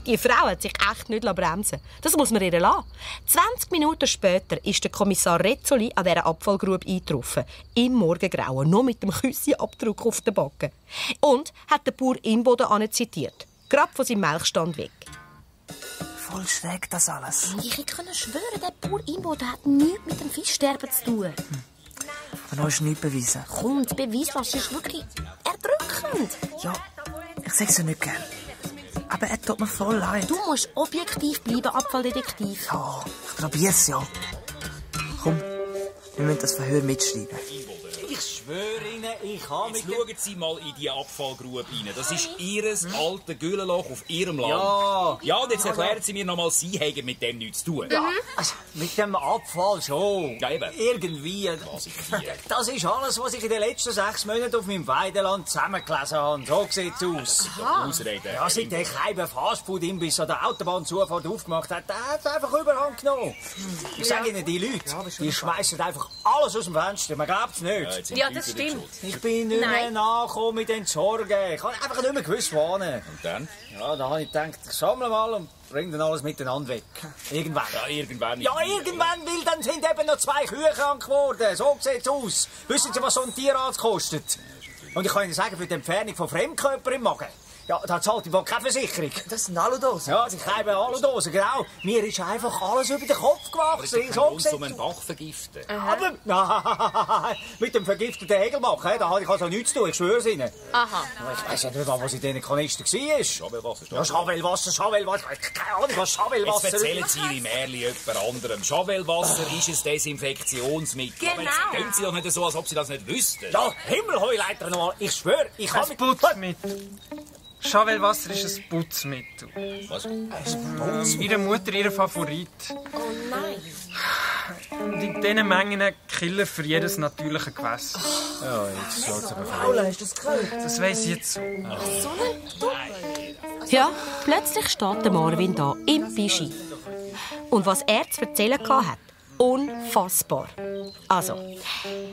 Die Frau hat sich echt nicht bremsen lassen. Das muss man ihr lassen. 20 Minuten später ist der Kommissar Rezzoli an dieser Abfallgrube eingetroffen. Im Morgengrauen, noch mit dem Küssenabdruck auf den Backen. Und hat den Bauer Imboden anzitiert. Gerade von seinem Melkstand weg. Voll schräg das alles. Ich hätte schwören, der Bauer Imboden hat nichts mit dem Fischsterben zu tun. Aber noch ist nichts bewiesen. Komm, das Beweiswasser ist wirklich erdrückend. Ja, ich sag's ja nicht gern. Aber er tut mir voll leid. Du musst objektiv bleiben, Abfalldetektiv. Ja, ich probier's ja. Komm, wir müssen das Verhör mitschreiben. Ich schwöre Ihnen, ich habe mit... Jetzt schauen Sie mal in die Abfallgrube rein. Das ist Ihr altes Güllenloch auf Ihrem Land. Ja, und jetzt erklären Sie mir noch mal, Sie haben mit dem nichts zu tun. Ja, also, mit dem Abfall schon. Ja, eben. Irgendwie. Das ist alles, was ich in den letzten 6 Monaten auf meinem Weideland zusammengelesen habe. So sieht's aus. Ausreden. Ja, seit der Keiber Fastfood-Imbiss an der Autobahnzufahrt aufgemacht hat, der hat einfach Überhand genommen. Ich sage Ihnen, die Leute, die schmeißen einfach alles aus dem Fenster. Man glaubt's nicht. Ja, das stimmt. Ich bin nicht mehr nachgekommen mit Entsorgen. Ich habe einfach nicht mehr gewusst, wohin. Und dann? Ja, da habe ich gedacht, ich sammle mal und bringe dann alles miteinander weg. Irgendwann. Ja, irgendwann. Ja, irgendwann, weil dann sind eben noch 2 Kühe krank geworden. So sieht's aus. Wissen Sie, was so ein Tierarzt kostet? Und ich kann Ihnen sagen, für die Entfernung von Fremdkörpern im Magen, ja, da zahlt die wohl keine Versicherung. Das sind Aludosen? Ja, die kleinen Aludosen, genau. Mir ist einfach alles über den Kopf gewachsen. Aber so um einen Bach vergiften. Aber, nein, mit dem vergifteten Hegelbach, da habe ich also nichts zu tun, ich schwöre es Ihnen. Aha. Ich weiss ja nicht, was in diesen Kanister war. Schawelwasser. Ja, Schawelwasser. Keine Ahnung, was Schawelwasser ist. Jetzt erzählen Sie Ihre Märchen jemand anderem. Schawelwasser ist ein Desinfektionsmittel. Genau. Aber jetzt tun Sie doch nicht so, als ob Sie das nicht wüssten. Ja, Himmelheuleiter nochmal. Ich schwöre, ich habe Ein Putzmittel. Schawelwasser ist ein Putzmittel. Was? Ihre Mutter, ihr Favorit. Oh nein. Und in diesen Mengen Killer für jedes natürliche Gewässer. Ja, jetzt schaut es aber Paula, hast du das gehört? Das weiss ich jetzt so. Ja, plötzlich steht der Marvin da im Pischi. Und was er zu erzählen hatte, unfassbar. Also,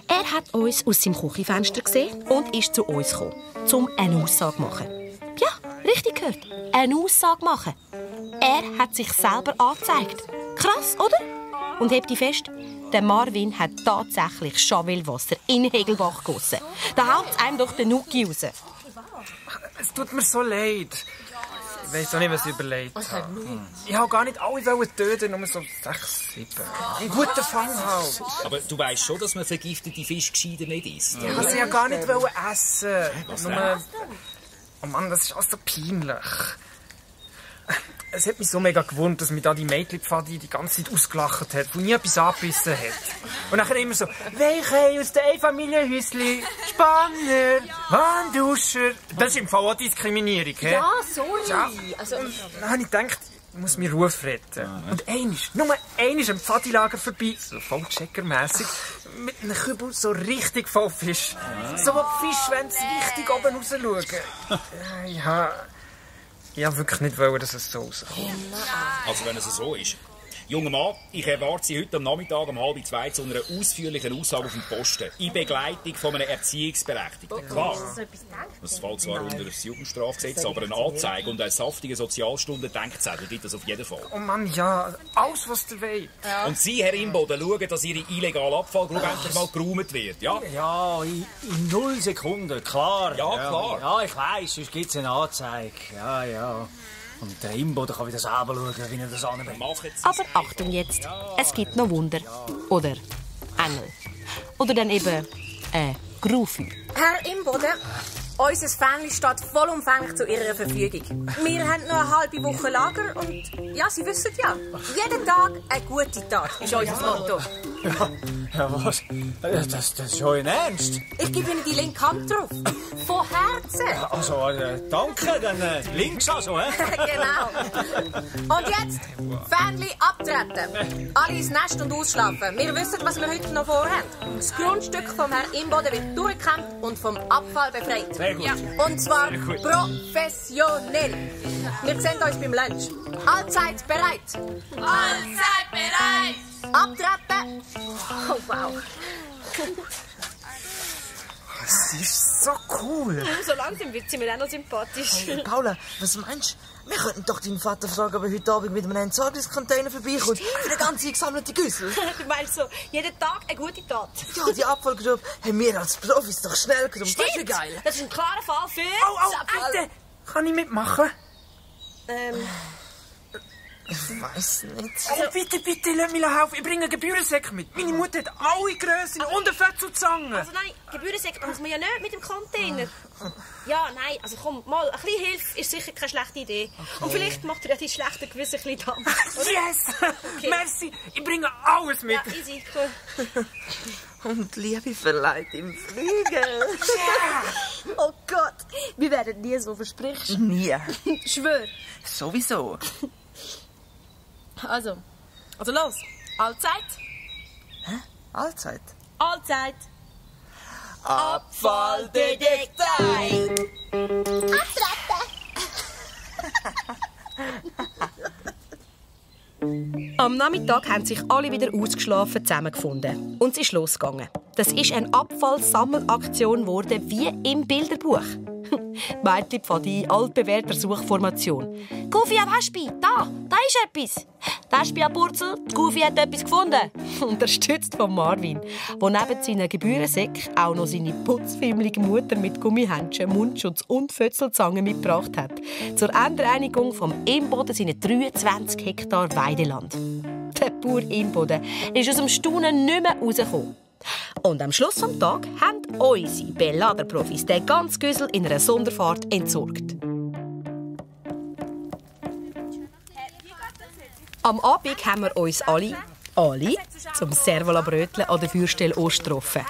er hat uns aus seinem Küchenfenster gesehen und ist zu uns gekommen, um eine Aussage zu machen. Ja, richtig gehört. Eine Aussage machen. Er hat sich selber angezeigt. Krass, oder? Und hebt die fest, Der Marvin hat tatsächlich Chavelwasser in den Hegelbach gegossen. Da haut es einem doch den Nuki raus. Es tut mir so leid. Ich weiss auch nicht, was ich überlegt habe. Ich wollte gar nicht alle töten, nur so 6, 7. Ein guter Fang halt. Aber du weißt schon, dass man vergiftete Fisch gescheiter nicht isst. Ich wollte sie ja gar nicht essen. Nur... Oh Mann, das ist alles so peinlich. Es hat mich so mega gewundert, dass mich da die Mädchenpfadi die ganze Zeit ausgelacht hat, die nie etwas angebissen hat. Und nachher immer so, welche aus dem Einfamilienhäuschen, Spanner, Wandduscher. Das ist im Fall auch Diskriminierung, hä? Ja, sorry. Ja. Also, Dann habe ich gedacht, ich muss meinen Ruf retten. Und nur einmal am Pfadilager vorbei, so voll checkermässig, mit einem Kübel so richtig voll Fisch. So, wo die Fische wollen, richtig oben raus schauen. Ich wollte wirklich nicht, dass es so rauskommt. Also wenn es so ist. Junger Mann, ich erwarte Sie heute am Nachmittag um 1:30 zu einer ausführlichen Aussage auf dem Posten. In Begleitung von einem Erziehungsberechtigten. Klar. Das fällt zwar unter das Jugendstrafgesetz, aber eine Anzeige und eine saftige Sozialstunden-Denkzettel gibt es auf jeden Fall. Oh Mann, ja, alles, was du willst. Ja. Und Sie, Herr Imboden, schauen, dass Ihre illegale Abfallgrube endlich mal geräumt wird, ja? Ja, in 0 Sekunden, klar. Ja, klar. Ja, ich weiss, sonst gibt es eine Anzeige. Ja. Und der Imboden kann wieder selber schauen, wie er das anbringt. Aber Achtung jetzt, es gibt noch Wunder. Oder Engel. Oder dann eben Grufi. Herr Imboden, unser Fähnchen steht vollumfänglich zu Ihrer Verfügung. Wir haben noch eine halbe Woche Lager und ja, Sie wissen ja, jeden Tag eine gute Tat ist unser Motto. Ja, was? Das ist schon Ernst? Ich gebe Ihnen die linke Hand drauf. Von Herzen. Also, danke, dann links also, hä? Genau. Und jetzt, Fähnchen abtreten. Alle ins Nest und ausschlafen. Wir wissen, was wir heute noch vorhaben. Das Grundstück vom Herrn Imboden wird durchgekämmt und vom Abfall befreit. Sehr gut. Ja. Und zwar professionell. Wir sehen uns beim Lunch. Allzeit bereit. Allzeit bereit. Abtreten. Oh, wow. Sie ist so cool. So langsam wird sie mir auch noch sympathisch. Hey, Paula, was meinst du? Wir könnten doch deinen Vater fragen, ob er heute Abend mit einem Entsorgungscontainer vorbeikommt. Für den ganzen gesammelten Güssel. Du meinst so, jeden Tag eine gute Tat? Ja, die Abfallgrube haben wir als Profis doch schnell genommen. Stimmt. Weißt du, wie geil? Das ist ein klarer Fall für... Bitte! Kann ich mitmachen? Ich weiss nicht. Oh, bitte, lass mich helfen. Ich bringe einen Gebührensäck mit. Meine Mutter hat alle Grössen und eine Fetzelzange. Also nein, Gebührensäck muss man ja nicht mit dem Container. Ja, nein, also komm, mal, ein bisschen Hilfe ist sicher keine schlechte Idee. Okay. Und vielleicht macht dir ja die schlechte Gewissen ein bisschen Dampf. Yes! Okay. Merci, ich bringe alles mit. Ja, easy, cool. Und Liebe verleiht im Flügel. Oh Gott, wir werden nie so versprichst. Nie. Schwör. Sowieso. Also los. Allzeit. Hä? Allzeit? Allzeit. Abfalldetektei. Am Nachmittag haben sich alle wieder ausgeschlafen zusammengefunden. Und es ist losgegangen. Das ist eine Abfallsammelaktion geworden, wie im Bilderbuch. Mädchenpfadi, altbewährter Suchformation. Goofy an Wespi, da ist etwas. Wespi an Purzel, die Goofy hat etwas gefunden. Unterstützt von Marvin, der neben seinen Gebührensäck auch noch seine putzfilmlige Mutter mit Gummihändchen, Mundschutz und Fötzelzange mitgebracht hat. Zur Endreinigung vom Imboden seinen 23 Hektar Weideland. Der Bauer Imboden ist aus dem Staunen nicht mehr rausgekommen. Und am Schluss des Tages haben unsere Beladerprofis den ganzen Güssel in einer Sonderfahrt entsorgt. Am Abend haben wir uns alle zum Servola-Brötchen an der Feuerstelle getroffen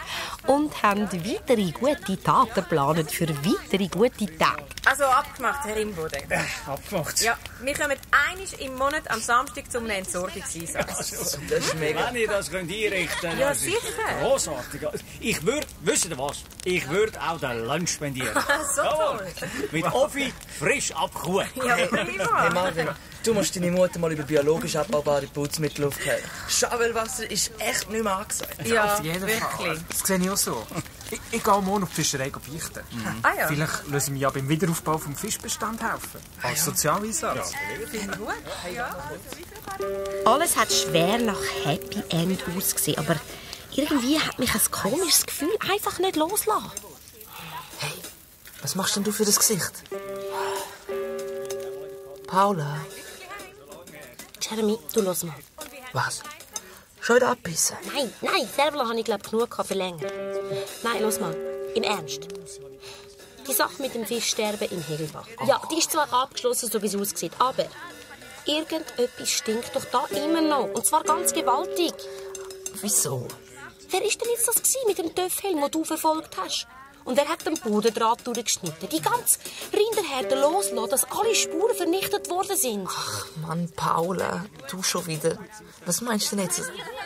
und haben weitere gute Taten geplant für weitere gute Tage. Also abgemacht, Herr Imboden. Abgemacht? Ja, wir kommen einmal im Monat am Samstag zum Entsorgungseinsatz. Das ist mega. Wenn ihr das einrichten könnt, ja, das sicher. Ist grossartig. Ich würde, wisst ihr was? Ich würde auch den Lunch spendieren. So toll. Mit Offi frisch abkuchen. Ja, prima. Hey Marvin, du musst deine Mutter mal über biologisch abbaubare Putzmittel aufklären. Schawelwasser ist echt nicht mehr angesagt. Ja, auf jeden wirklich. Fall. Das sehe ich auch so. Ich gehe morgen auf die Fischerei beichten. Ah, ja. Vielleicht lösen wir ja beim Wiederaufbau vom Fischbestand helfen. Als Sozialeinsatz. Finde ich gut. Ja. Alles hat schwer nach Happy End ausgesehen, aber irgendwie hat mich ein komisches Gefühl einfach nicht loslassen. Hey, was machst denn du für das Gesicht? Paula. Jeremy, du los mal. Was? Schon wieder abbissen? Nein, selber habe ich glaube genug für länger. Nein, los mal, im Ernst. Die Sache mit dem Fischsterben in Hegelbach. Ja, die ist zwar abgeschlossen, so wie sie aussieht, aber irgendetwas stinkt doch da immer noch. Und zwar ganz gewaltig. Wieso? Wer ist denn jetzt das mit dem Töffhelm, den du verfolgt hast? Und wer hat den Bodendraht durchgeschnitten? Die ganze Rinderherde loslassen, dass alle Spuren vernichtet worden sind. Ach Mann, Paula, du schon wieder. Was meinst du denn jetzt?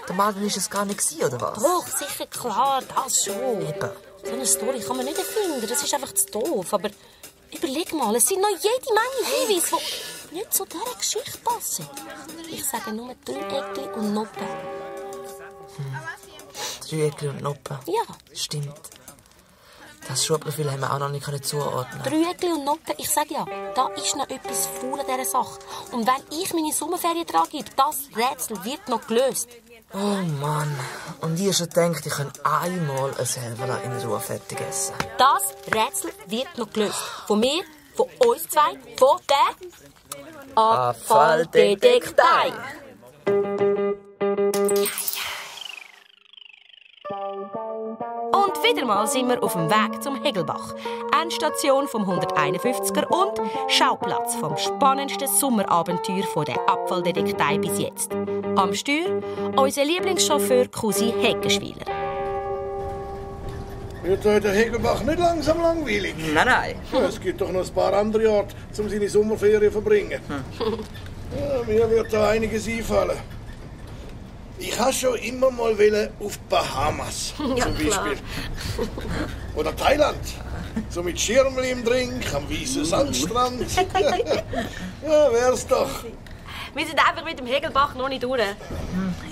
Der Marvin ist es gar nicht gewesen, oder was? Doch, sicher, klar, das schon. Eben. So eine Story kann man nicht erfinden, das ist einfach zu doof. Aber überleg mal, es sind noch jede Menge Hinweise, die nicht zu dieser Geschichte passen. Ich sage nur Dreieckli und Noppen. Dreieckli und Noppen? Ja. Stimmt. Das Schulprofil haben wir auch noch nicht zuordnen. Dreieckli und Noppen, ich sage ja, da ist noch etwas faul an dieser Sache. Und wenn ich meine Sommerferien dran gebe, das Rätsel wird noch gelöst. Oh Mann. Und ich schon gedacht, ich kann einmal ein Helfer in Ruhe fertig essen. Das Rätsel wird noch gelöst. Von mir, von uns zwei, von der Abfalldetektei. Und wieder mal sind wir auf dem Weg zum Hegelbach. Endstation vom 151er und Schauplatz vom spannendsten Sommerabenteuer von der Abfalldetektei bis jetzt. Am Steuer unser Lieblingschauffeur Cousin Heckenschwiler. Wird euch der Hegelbach nicht langsam langweilig? Nein. Es gibt doch noch ein paar andere Orte, um seine Sommerferien zu verbringen. Ja, mir wird da einiges einfallen. Ich wollte schon immer mal auf Bahamas, zum Beispiel. Oder Thailand. So mit Schirmli im Drink, am weißen Sandstrand. Ja, wär's doch. Wir sind einfach mit dem Hegelbach noch nicht durch.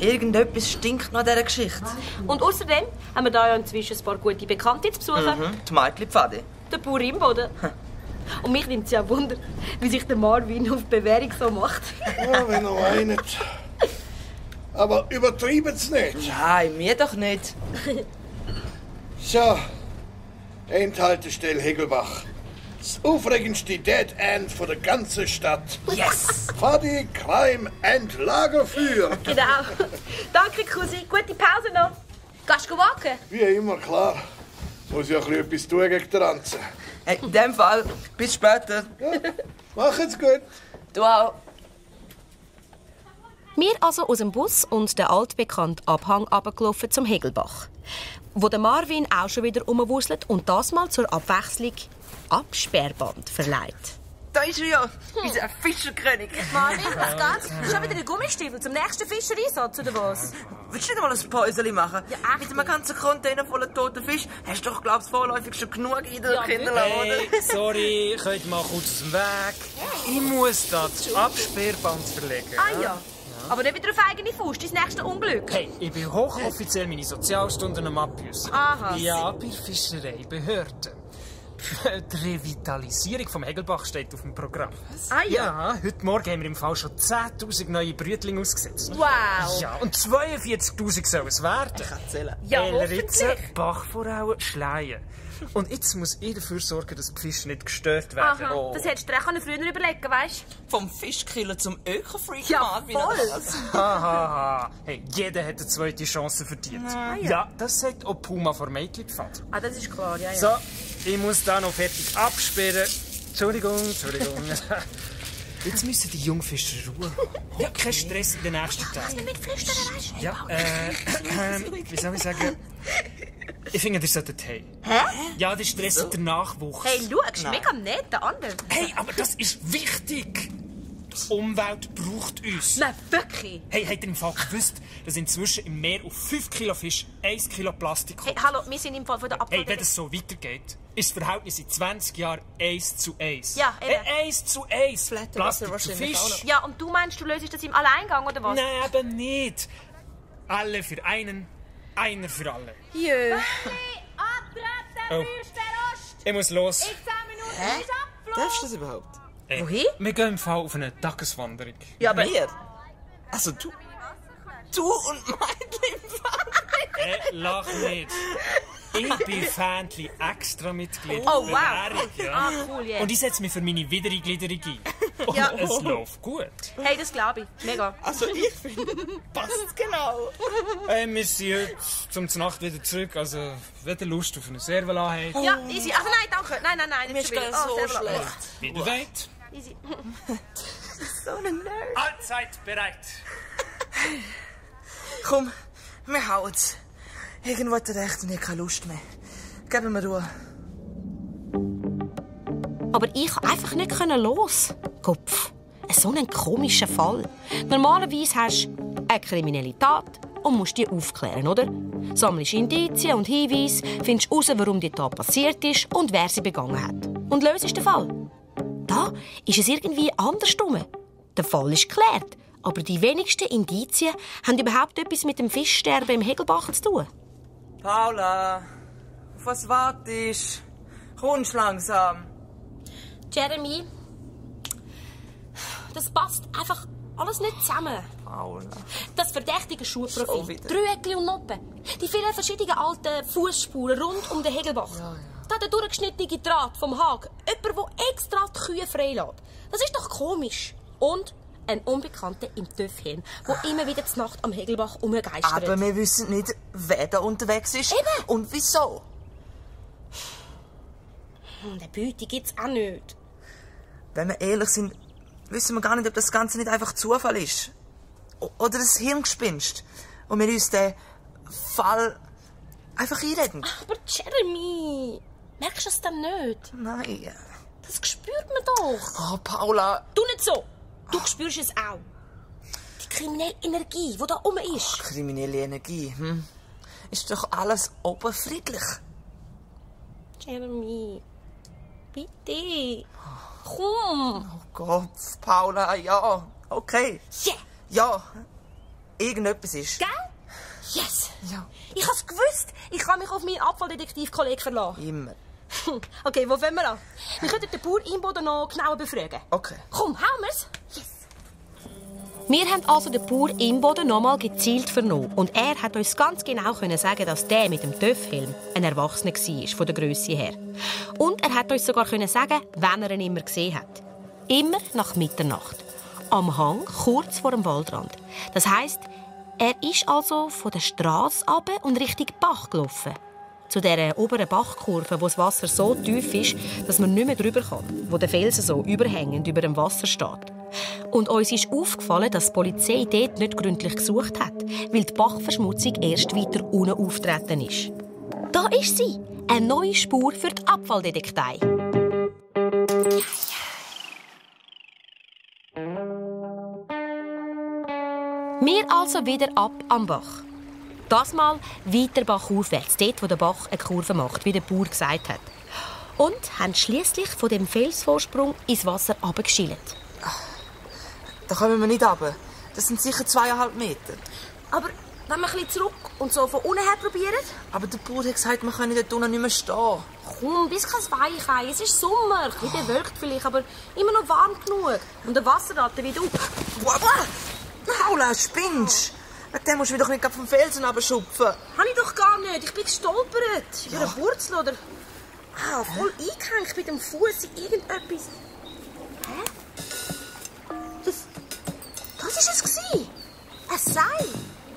Irgendetwas stinkt nach dieser Geschichte. Und außerdem haben wir da ja inzwischen ein paar gute Bekannte zu besuchen. Die Mädchen Pfadi. Der Bauer Imboden. Und mich nimmt es ja Wunder, wie sich der Marvin auf Bewährung so macht. Ja, wenn er meint. Aber übertreiben's nicht. Nein, mir doch nicht. So, Endhaltestelle Hegelbach. Das aufregendste Dead End von der ganzen Stadt. Yes! Pfadi, Crime and Lagerfeuer. Genau. Danke, Cousin. Gute Pause noch. Gehst du walken? Wie immer, klar. Muss ja etwas tun gegen den Ranzen. Hey, in dem Fall, bis später. Ja, macht's gut. Du auch. Wir also aus dem Bus und der altbekannte Abhang runtergelaufen zum Hegelbach, wo der Marvin auch schon wieder rumwuselt und das mal zur Abwechslung Absperrband verleiht. Da ist er ja, unser Fischerkönig. Marvin, was geht's? Schon wieder ein Gummistiefel zum nächsten Fischereinsatz, oder was? Willst du nicht mal ein Päuschen machen? Ja, echt. Mit einem ganzen Container voller toten Fisch hast du doch, glaubst du, vorläufig schon genug in der Kinderladen, oder? Hey, sorry, könnt mal kurz aus dem Weg. Ich muss das Absperrband verlegen. Ah ja. Aber nicht wieder auf eigene Faust, dein nächste Unglück. Hey, ich bin hochoffiziell meine Sozialstunden am Abbüssen. Aha. Ja, bei Fischereibehörden. Die Revitalisierung vom Hegelbach steht auf dem Programm. Ah ja? Ja, heute Morgen haben wir im Fall schon 10'000 neue Brütlinge ausgesetzt. Wow. Ja, und 42'000 sollen es werden. Ich kann zählen. Ja, Elritze, hoffentlich. Bachvorauen, Schleien. Und jetzt muss ich dafür sorgen, dass die Fische nicht gestört werden. Aha, das hättest du dir auch früher überlegen, weißt du? Vom Fischkiller zum Öko-Freak, Ja, Marvin, voll. oder was? Hahaha. Hey, jeder hat eine zweite Chance verdient. Ja, das sagt auch Puma vor Mädchenpfad. Ah, das ist klar, ja. So, ich muss da noch fertig absperren. Entschuldigung. Jetzt müssen die Jungfischer Ruhe. Ja, kein Stress in den nächsten Tagen. Mit Flüstern, weißt du? Ja, wie soll ich sagen? Ich finde, ihr solltet hey. Hä? Ja, der Stress der Nachwuchs. Hey, schau, mega nett, der andere. Hey, aber das ist wichtig. Die Umwelt braucht uns. Nein, wirklich? Hey, habt ihr im Fall gewusst, dass inzwischen im Meer auf 5 Kilo Fisch 1 Kilo Plastik kommt? Hey, hallo, wir sind im Fall von der Abfall. Hey, wenn das so weitergeht, ist das Verhältnis in 20 Jahren 1:1. Ja, eben. Hey, 1:1. Plastik zu Fisch. Ja, und du meinst, du löst das im Alleingang, oder was? Nein, eben nicht. Alle für einen, einer für alle. Jö. Oh. Ich muss los. In 10 Minuten ist Abflug. Darfst du das überhaupt? Wohin? Wir gehen im Fall auf eine Tageswanderung. Ja, aber hier. Also du und mein Lach nicht. Ich bin Fähnchen extra Mitglied. Oh, wow. Ja. Cool, yeah. Und ich setze mich für meine Wiedereingliederung ein. Und Ja. es läuft gut. Hey, das glaube ich. Mega. Also ich finde, passt genau. Wir sind heute zum Nacht wieder zurück. Also, wenn ihr Lust auf eine Servola habt. Ja, easy. Also nein, danke. Nein, Mir ist gar so schlecht. Wie ihr wollt. Easy. So ein Nerd. Allzeit bereit. Komm, wir hauen's. Irgendwo hat er recht und ich habe keine Lust mehr. Geben wir Ruhe. Aber ich konnte einfach nicht los. Kopf. So einen komischen Fall. Normalerweise hast du eine kriminelle Tat und musst die aufklären, oder? Sammelst Indizien und Hinweise, findest heraus, warum die Tat passiert ist und wer sie begangen hat. Und löst den Fall. Da ist es irgendwie andersrum. Der Fall ist geklärt, aber die wenigsten Indizien haben überhaupt etwas mit dem Fischsterben im Hegelbach zu tun. Paula, auf was wartest du? Kommst langsam. Jeremy, das passt einfach alles nicht zusammen. Paula. Das verdächtige Schon Schuhprofil, wieder. Drüegli und Noppen, die vielen verschiedenen alten Fußspuren rund um den Hegelbach. Da der durchgeschnittene Draht vom Hag, jemand, der extra die Kühe freilässt. Das ist doch komisch. Und ein Unbekannter im Töffchen, der immer wieder zur Nacht am Hegelbach umgeistert. Aber wir wissen nicht, wer da unterwegs ist. Eben. Und wieso. Der Beute gibt's auch nicht. Wenn wir ehrlich sind, wissen wir gar nicht, ob das Ganze nicht einfach Zufall ist. Oder ein Hirngespinst. Und wir uns den Fall einfach einreden. Aber Jeremy, merkst du es denn nicht? Nein. Das spürt man doch. Oh, Paula. Du nicht so. Du spürst es auch. Die kriminelle Energie, die da oben ist. Kriminelle Energie, Ist doch alles oberfriedlich. Jeremy, bitte. Komm. Oh Gott, Paula, ja. Okay. Yeah. Ja. Irgendetwas ist. Gell? Yes. Ja. Ich hab's gewusst. Ich kann mich auf meinen Abfalldetektiv-Kollegen verlassen. Immer. Okay, wo wollen wir an? Wir könnten den Bauer Imboden noch genauer befragen. Okay. Komm, hauen wir's. Yes. Wir haben also den Bauer Imboden noch mal gezielt vernommen. Und er hat uns ganz genau sagen, dass der mit dem Töffhelm ein Erwachsener war, von der Grösse her. Und er hat uns sogar sagen, wann er ihn immer gesehen hat. Immer nach Mitternacht. Am Hang, kurz vor dem Waldrand. Das heisst, er ist also von der Strasse runter und Richtung Bach gelaufen. Zu dieser oberen Bachkurve, wo das Wasser so tief ist, dass man nicht mehr drüber kann, wo der Felsen so überhängend über dem Wasser steht. Und uns ist aufgefallen, dass die Polizei dort nicht gründlich gesucht hat, weil die Bachverschmutzung erst weiter unten auftreten ist. Da ist sie, eine neue Spur für die Abfalldetektei. Wir also wieder ab am Bach. Das Mal weiter bachaufwärts, dort wo der Bach eine Kurve macht, wie der Bauer gesagt hat. Und haben schliesslich von dem Felsvorsprung ins Wasser runtergeschillt. Da kommen wir nicht runter. Das sind sicher 2,5 Meter. Aber wenn wir ein bisschen zurück und so von unten her probieren? Aber der Bauer hat gesagt, wir können dort unten nicht mehr stehen. Komm, bis kein Weichei. Es ist Sommer. Ein bisschen bewölkt vielleicht, aber immer noch warm genug. Und der Wasserratte wie du. Paula, spinnst du? Den musst du doch nicht vom Felsen runterschupfen. Habe ich doch gar nicht. Ich bin gestolpert. Über eine Wurzel oder... voll eingehängt mit dem Fuß in irgendetwas. Hä? Das ist es gewesen. Ein Seil.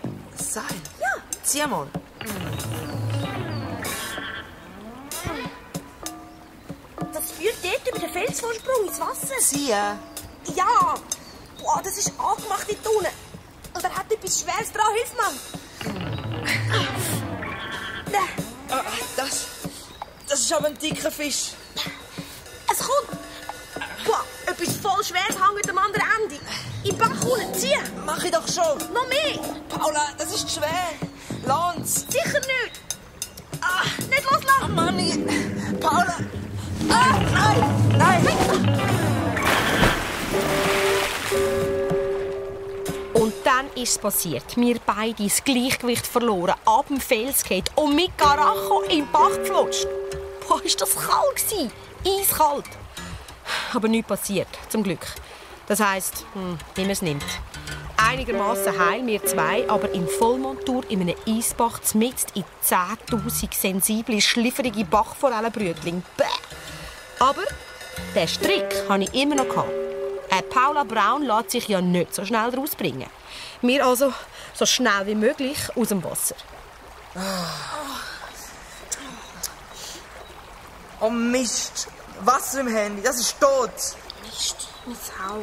Ein Seil? Ja. Zieh mal. Das führt dort über den Felsvorsprung ins Wasser. Ziehen? Ja. Boah, das ist angemachte Tonne. Und er hat etwas Schweres dran. Hilf mir. Das ist aber ein dicker Fisch. Es kommt. Boah, etwas voll Schweres hängt am anderen Ende. In den Bach unten. Zieh. Mach ich doch schon. Noch mehr. Paula, das ist schwer. Lanz. Sicher nicht. Nicht loslassen. Oh Mann, Paula. Nein. Und dann ist es passiert. Wir beide das Gleichgewicht verloren, ab dem Fels gefallen und mit Karacho im Bach geflutscht. Boah, ist das kalt gewesen. Eiskalt. Aber nichts passiert, zum Glück. Das heisst, wie man es nimmt. einigermaßen heil, wir zwei, aber in Vollmontur in einem Eisbach mitten in 10'000 sensible, schlifferige Bachforellenbrütling. Bäh! Aber den Strick hatte ich immer noch. Paula Braun lässt sich ja nicht so schnell rausbringen. Wir also so schnell wie möglich aus dem Wasser. Oh Mist, Wasser im Handy, das ist tot. Mist, mein Hau.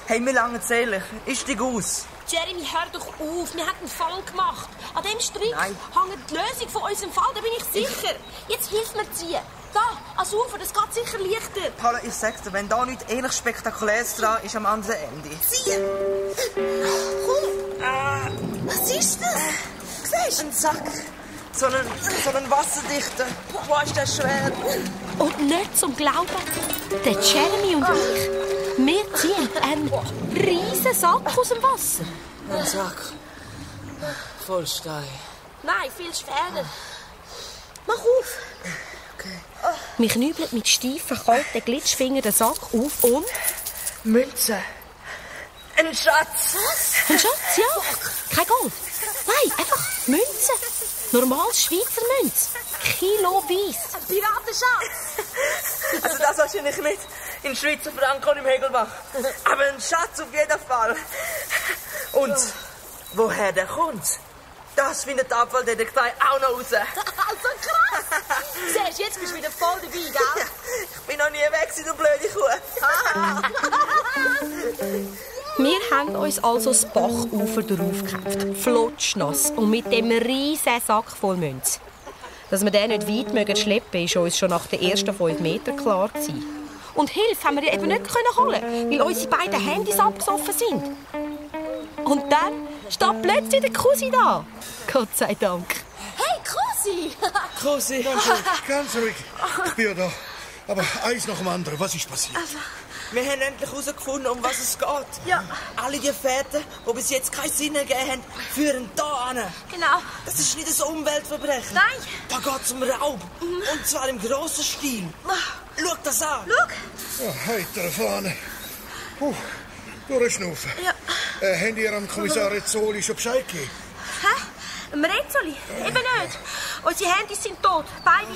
Hey, wie lange erzähle ich? Ich steig aus. Jeremy, hör doch auf, wir haben einen Fall gemacht. An diesem Strick Nein. hängt die Lösung von unserem Fall, da bin ich sicher. Jetzt hilf mir ziehen. Da, ans Ufer, das geht sicher leichter. Paula, ich sag's dir, wenn da nichts ähnlich Spektakuläres dran ist am anderen Ende. Zieh! Komm! Was ist das? Siehst du? Ein Sack. So einen wasserdichter. Boah, ist der schwer. Und nicht zum Glauben, der Jeremy und ich, wir ziehen einen riesen Sack aus dem Wasser. Ein Sack. Voll Stein. Nein, viel schwerer. Mach auf. Okay. Wir knübeln mit steifen, kalten Glitschfingern den Sack auf und... Münze. Ein Schatz. Was? Ein Schatz, ja. Kein Gold. Nein, einfach Münze. Normales Schweizer Münze. Kiloweise. Ein Piratenschatz. Also das wahrscheinlich nicht in Schweizer Franken und im Hegelbach. Aber ein Schatz auf jeden Fall. Und woher der kommt, das findet der Abfalldetektiv auch noch raus. Also krass. Siehst, jetzt bist du wieder voll dabei, gell? Ich bin noch nie weg, du blöde Kuh. Wir haben uns also das Bachufer draufgekämpft. Flotschnass und mit dem riesen Sack voll Münze. Dass wir den nicht weit schleppen mögen, war uns schon nach den ersten 5 Metern klar gewesen. Und Hilfe haben wir eben nicht holen, weil unsere beiden Handys abgesoffen sind. Und dann steht plötzlich der Cousin da. Gott sei Dank. Hey, Cousin! Cousin! Ganz ruhig. Ich bin ja da. Aber eins nach dem anderen. Was ist passiert? Wir haben endlich herausgefunden, um was es geht. Ja. Alle die Fährten, die bis jetzt keinen Sinn gegeben haben, führen hier hin. Genau. Das ist nicht ein Umweltverbrechen. Nein. Da geht es um Raub. Und zwar im grossen Stil. Schau das an. Schau. Ja, heitere Fahne. Durchschnaufen. Ja. Habt ihr am Kommissar Rezzoli schon Bescheid gegeben? Hä? Im Rezzoli? Eben nicht. Unsere Handys sind tot. Beide.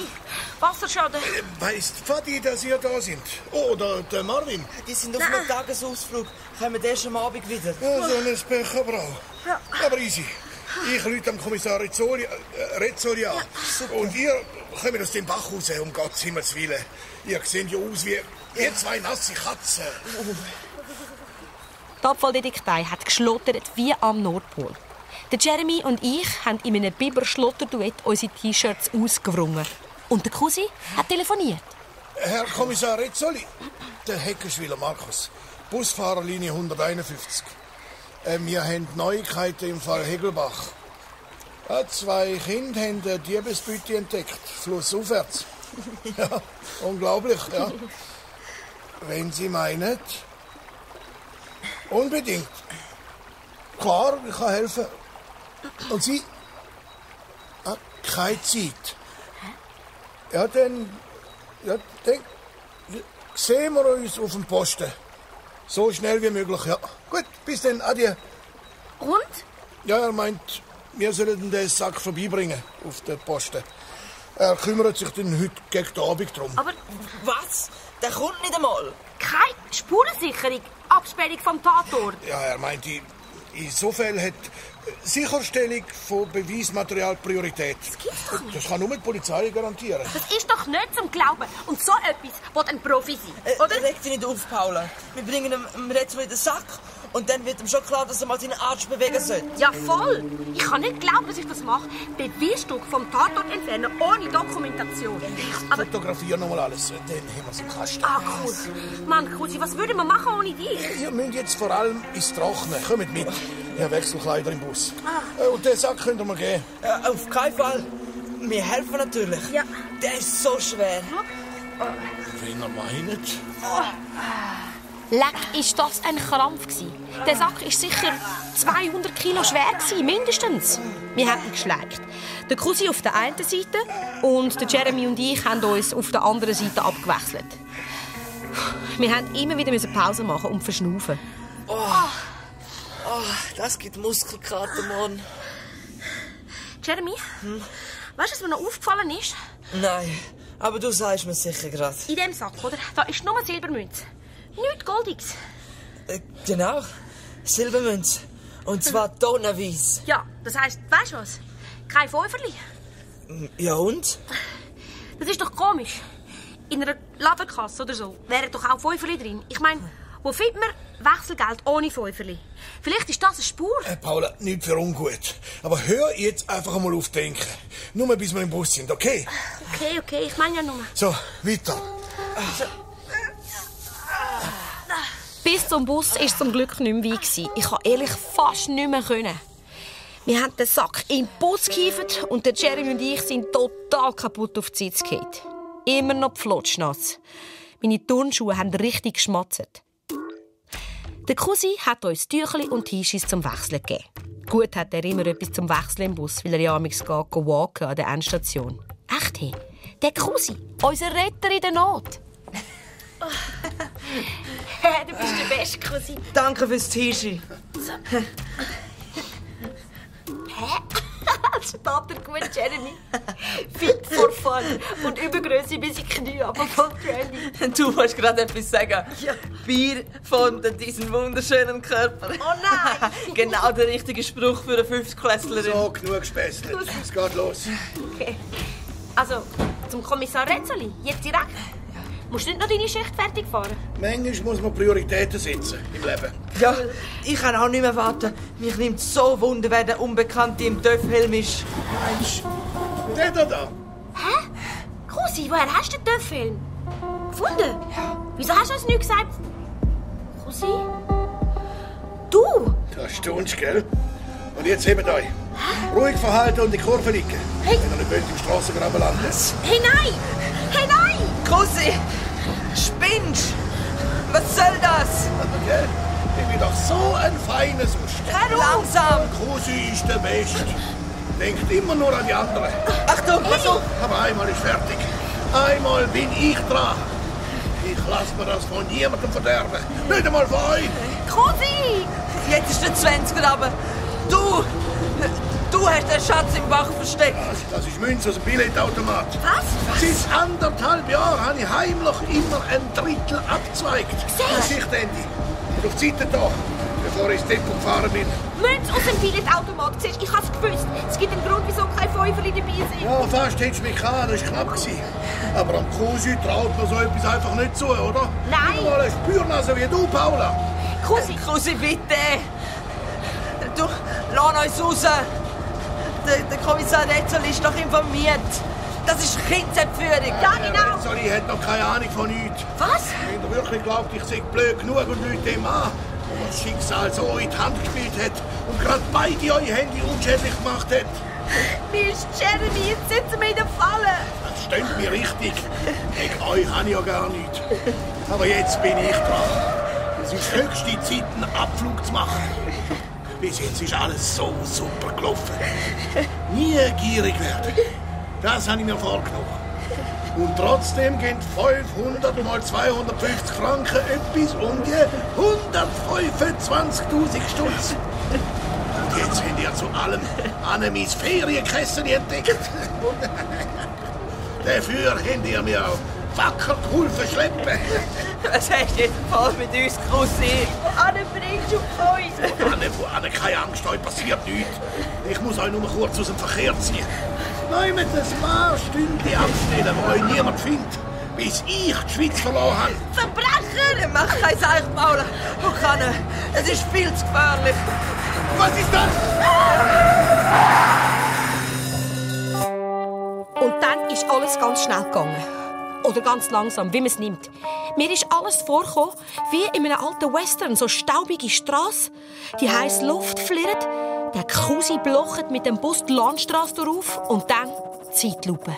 Wasserschaden. Weißt Fadi, dass ihr da sind? Oder der Marvin? Die sind auf einem Tagesausflug. Kommen erst am Abend wieder. Ja, so ein Pecherbrau. Ja. Aber easy. Ich rufe am Kommissar Rezzoli an. Ja, und ihr kommt aus dem Bach raus, um Gottes Himmels Willen. Ihr seht ja aus wie 2 nasse Katzen. Die Abfalldetektei hat geschlottert wie am Nordpol. Der Jeremy und ich haben in einem Biber-Schlotter-Duett unsere T-Shirts ausgewrungen. Und der Cousin hat telefoniert. Herr Kommissar Rezzoli, der Heckenschwiler Markus, Busfahrerlinie 151. Wir haben Neuigkeiten im Fall Hegelbach. 2 Kinder haben eine Diebesbeute entdeckt, flussaufwärts. Ja, unglaublich, ja. Wenn Sie meinen, unbedingt. Klar, ich kann helfen. Und Sie? Keine Zeit. Ja, dann sehen wir uns auf dem Posten. So schnell wie möglich, ja. Gut, bis dann, adieu. Und? Ja, er meint, wir sollen den Sack vorbeibringen auf den Posten. Er kümmert sich dann heute gegen den Abend drum. Aber was? Der kommt nicht einmal. Keine Spurensicherung. Absperrung vom Tatort. Ja, er meint, in so Fällen hat Sicherstellung von Beweismaterial Priorität. Das gibt's doch nicht. Das kann nur die Polizei garantieren. Das ist doch nicht zum Glauben. Und so etwas will ein Profi sein, oder? Reg dich nicht auf, Paula. Wir bringen ihm jetzt mal in den Sack. Und dann wird ihm schon klar, dass er mal seinen Arsch bewegen sollte. Ja, voll. Ich kann nicht glauben, dass ich das mache. Beweisstück vom Tatort entfernen, ohne Dokumentation. Ich fotografiere nochmal alles. Dann haben wir es im Kasten. Ah, cool. Mann, Cousin, was würden wir machen ohne dich? Ihr müsst jetzt vor allem ins Trockene. Kommt mit. Ich habe Wechselkleider im Bus. Und den Sack könnt ihr mir geben. Auf keinen Fall. Wir helfen natürlich. Ja. Der ist so schwer. Wenn ihr meint. Leck, ist das ein Krampf gewesen. Der Sack war sicher 200 Kilo schwer gewesen, mindestens. Wir haben ihn geschlägt. Der Cousin auf der einen Seite und der Jeremy und ich haben uns auf der anderen Seite abgewechselt. Wir mussten immer wieder Pause machen und verschnaufen. Oh, das gibt Muskelkater, Mann. Jeremy, weißt du, was mir noch aufgefallen ist? Nein, aber du sagst mir sicher gerade. In dem Sack, oder? Da ist nur Silbermünze. Nichts Goldiges. Genau, Silbermünze. Und zwar tonnenweise. Ja, das heisst, weißt du was? Kein Fünferli. Ja und? Das ist doch komisch. In einer Ladenkasse oder so wären doch auch Fünferli drin. Ich meine, wo findet man Wechselgeld ohne Fünferli? Vielleicht ist das eine Spur. Paula, nicht für ungut. Aber hör jetzt einfach einmal auf denken. Nur bis wir im Bus sind, okay? Okay, ich meine ja nur. So, weiter. Bis zum Bus war es zum Glück nicht mehr weit. Ich konnte ehrlich fast nicht mehr können. Wir haben den Sack in den Bus gehievt und der Jeremy und ich sind total kaputt auf die Sitze gefallen. Immer noch pflotschnass. Meine Turnschuhe haben richtig geschmatzt. Der Cousin hat uns Tüchli und T-Shirts zum Wechseln gegeben. Gut hat er immer etwas zum Wechseln im Bus, weil er ja amigs walken an der Endstation. Echt, hey? Der Cousin, unser Retter in der Not. Du bist der beste Cousin. Danke fürs T-Shirt. Steht er gut, Jeremy. Fit for fun. Und Übergröße bis in die Knie, aber voll trendy. Du wolltest gerade etwas sagen. Ja. Bier von diesem wunderschönen Körper. Oh nein! Genau der richtige Spruch für eine 50-Klässlerin. So, genug gespäßelt. Es geht los. Okay. Also, zum Kommissar Retzoli. Jetzt direkt. Musst du nicht noch deine Schicht fertig fahren? Manchmal muss man Prioritäten setzen im Leben. Ja, ich kann auch nicht mehr warten. Mich nimmt so Wunder, wer der Unbekannte im Töffhelm ist. Mensch, der da. Hä? Cousin, woher hast du den Töffhelm? Gefunden? Ja. Wieso hast du uns nicht gesagt? Cousin? Du? Da staunst du, gell? Und jetzt hebt euch. Ruhig verhalten und in die Kurve liegen. Hey. Wenn ihr nicht wollt, im Strassengraben landen. Hey, nein! Hey, nein! Cousin! Spinnst! Was soll das? Okay. Ich bin doch so ein feines Ust. Langsam! Cousin ist der Beste. Denkt immer nur an die anderen. Achtung, pass auf! Aber einmal ist fertig. Einmal bin ich dran. Ich lasse mir das von niemandem verderben. Nicht einmal von euch. Cousin! Jetzt ist der 20er aber. Du hast den Schatz im Bach versteckt. Das ist Münze aus dem Billetautomat. Was? Seit 1,5 Jahren habe ich heimlich immer ein Drittel abgezweigt. Geschichtende. Und auf die Seite da, bevor ich ins Depot gefahren bin. Münze aus dem Billetautomat. Siehst, ich habe es gewusst. Es gibt einen Grund, wieso keine Fünferli dabei sind. Ja, fast hättest du mich gehabt, das war knapp gewesen. Aber am Cousin traut man so etwas einfach nicht zu, oder? Nein. Mal eine Spürnase wie du, Paula. Cousin, bitte. Du, lass uns raus. Der Kommissar Retzoli ist doch informiert. Das ist Kindsentführung. Ja, genau. Retzoli hat noch keine Ahnung von nichts. Was? Wenn ihr wirklich glaubt, ich sei blöd genug und Leute dem an, wo das Schicksal so in die Hand gespielt hat und gerade beide eure Handy unschädlich gemacht hat. Mir ist Jeremy, jetzt sitzen wir in der Falle. Das stimmt mir richtig. Gegen euch habe ich ja gar nichts. Aber jetzt bin ich dran. Es ist höchste Zeit, einen Abflug zu machen. Bis jetzt ist alles so super gelaufen. Nie gierig werden. Das habe ich mir vorgenommen. Und trotzdem gehen 500 mal 250 Franken etwas um die 125.000 Stutz. Und jetzt habt ihr zu allem an mein Ferienkästchen entdeckt. Dafür habt ihr mir auch wacker geholfen schleppen. Was hast du jetzt voll mit uns, Cousin? Anne bringst du uns? Anne, keine Angst, euch passiert nichts. Ich muss euch nur kurz aus dem Verkehr ziehen. Nein, mit ein paar Stunden abstellen, wo euch niemand findet. Bis ich die Schweiz verloren habe. Verbrecher! Mach kein Seich, Paula. Du kannst. Es ist viel zu gefährlich. Was ist das? Und dann ist alles ganz schnell gegangen. Oder ganz langsam, wie man es nimmt. Mir ist alles vorgekommen, wie in einem alten Western. So staubige Strasse, die heisse Luft flirrt, der Cousin blocht mit dem Bus die Landstrasse drauf und dann Zeitlupe.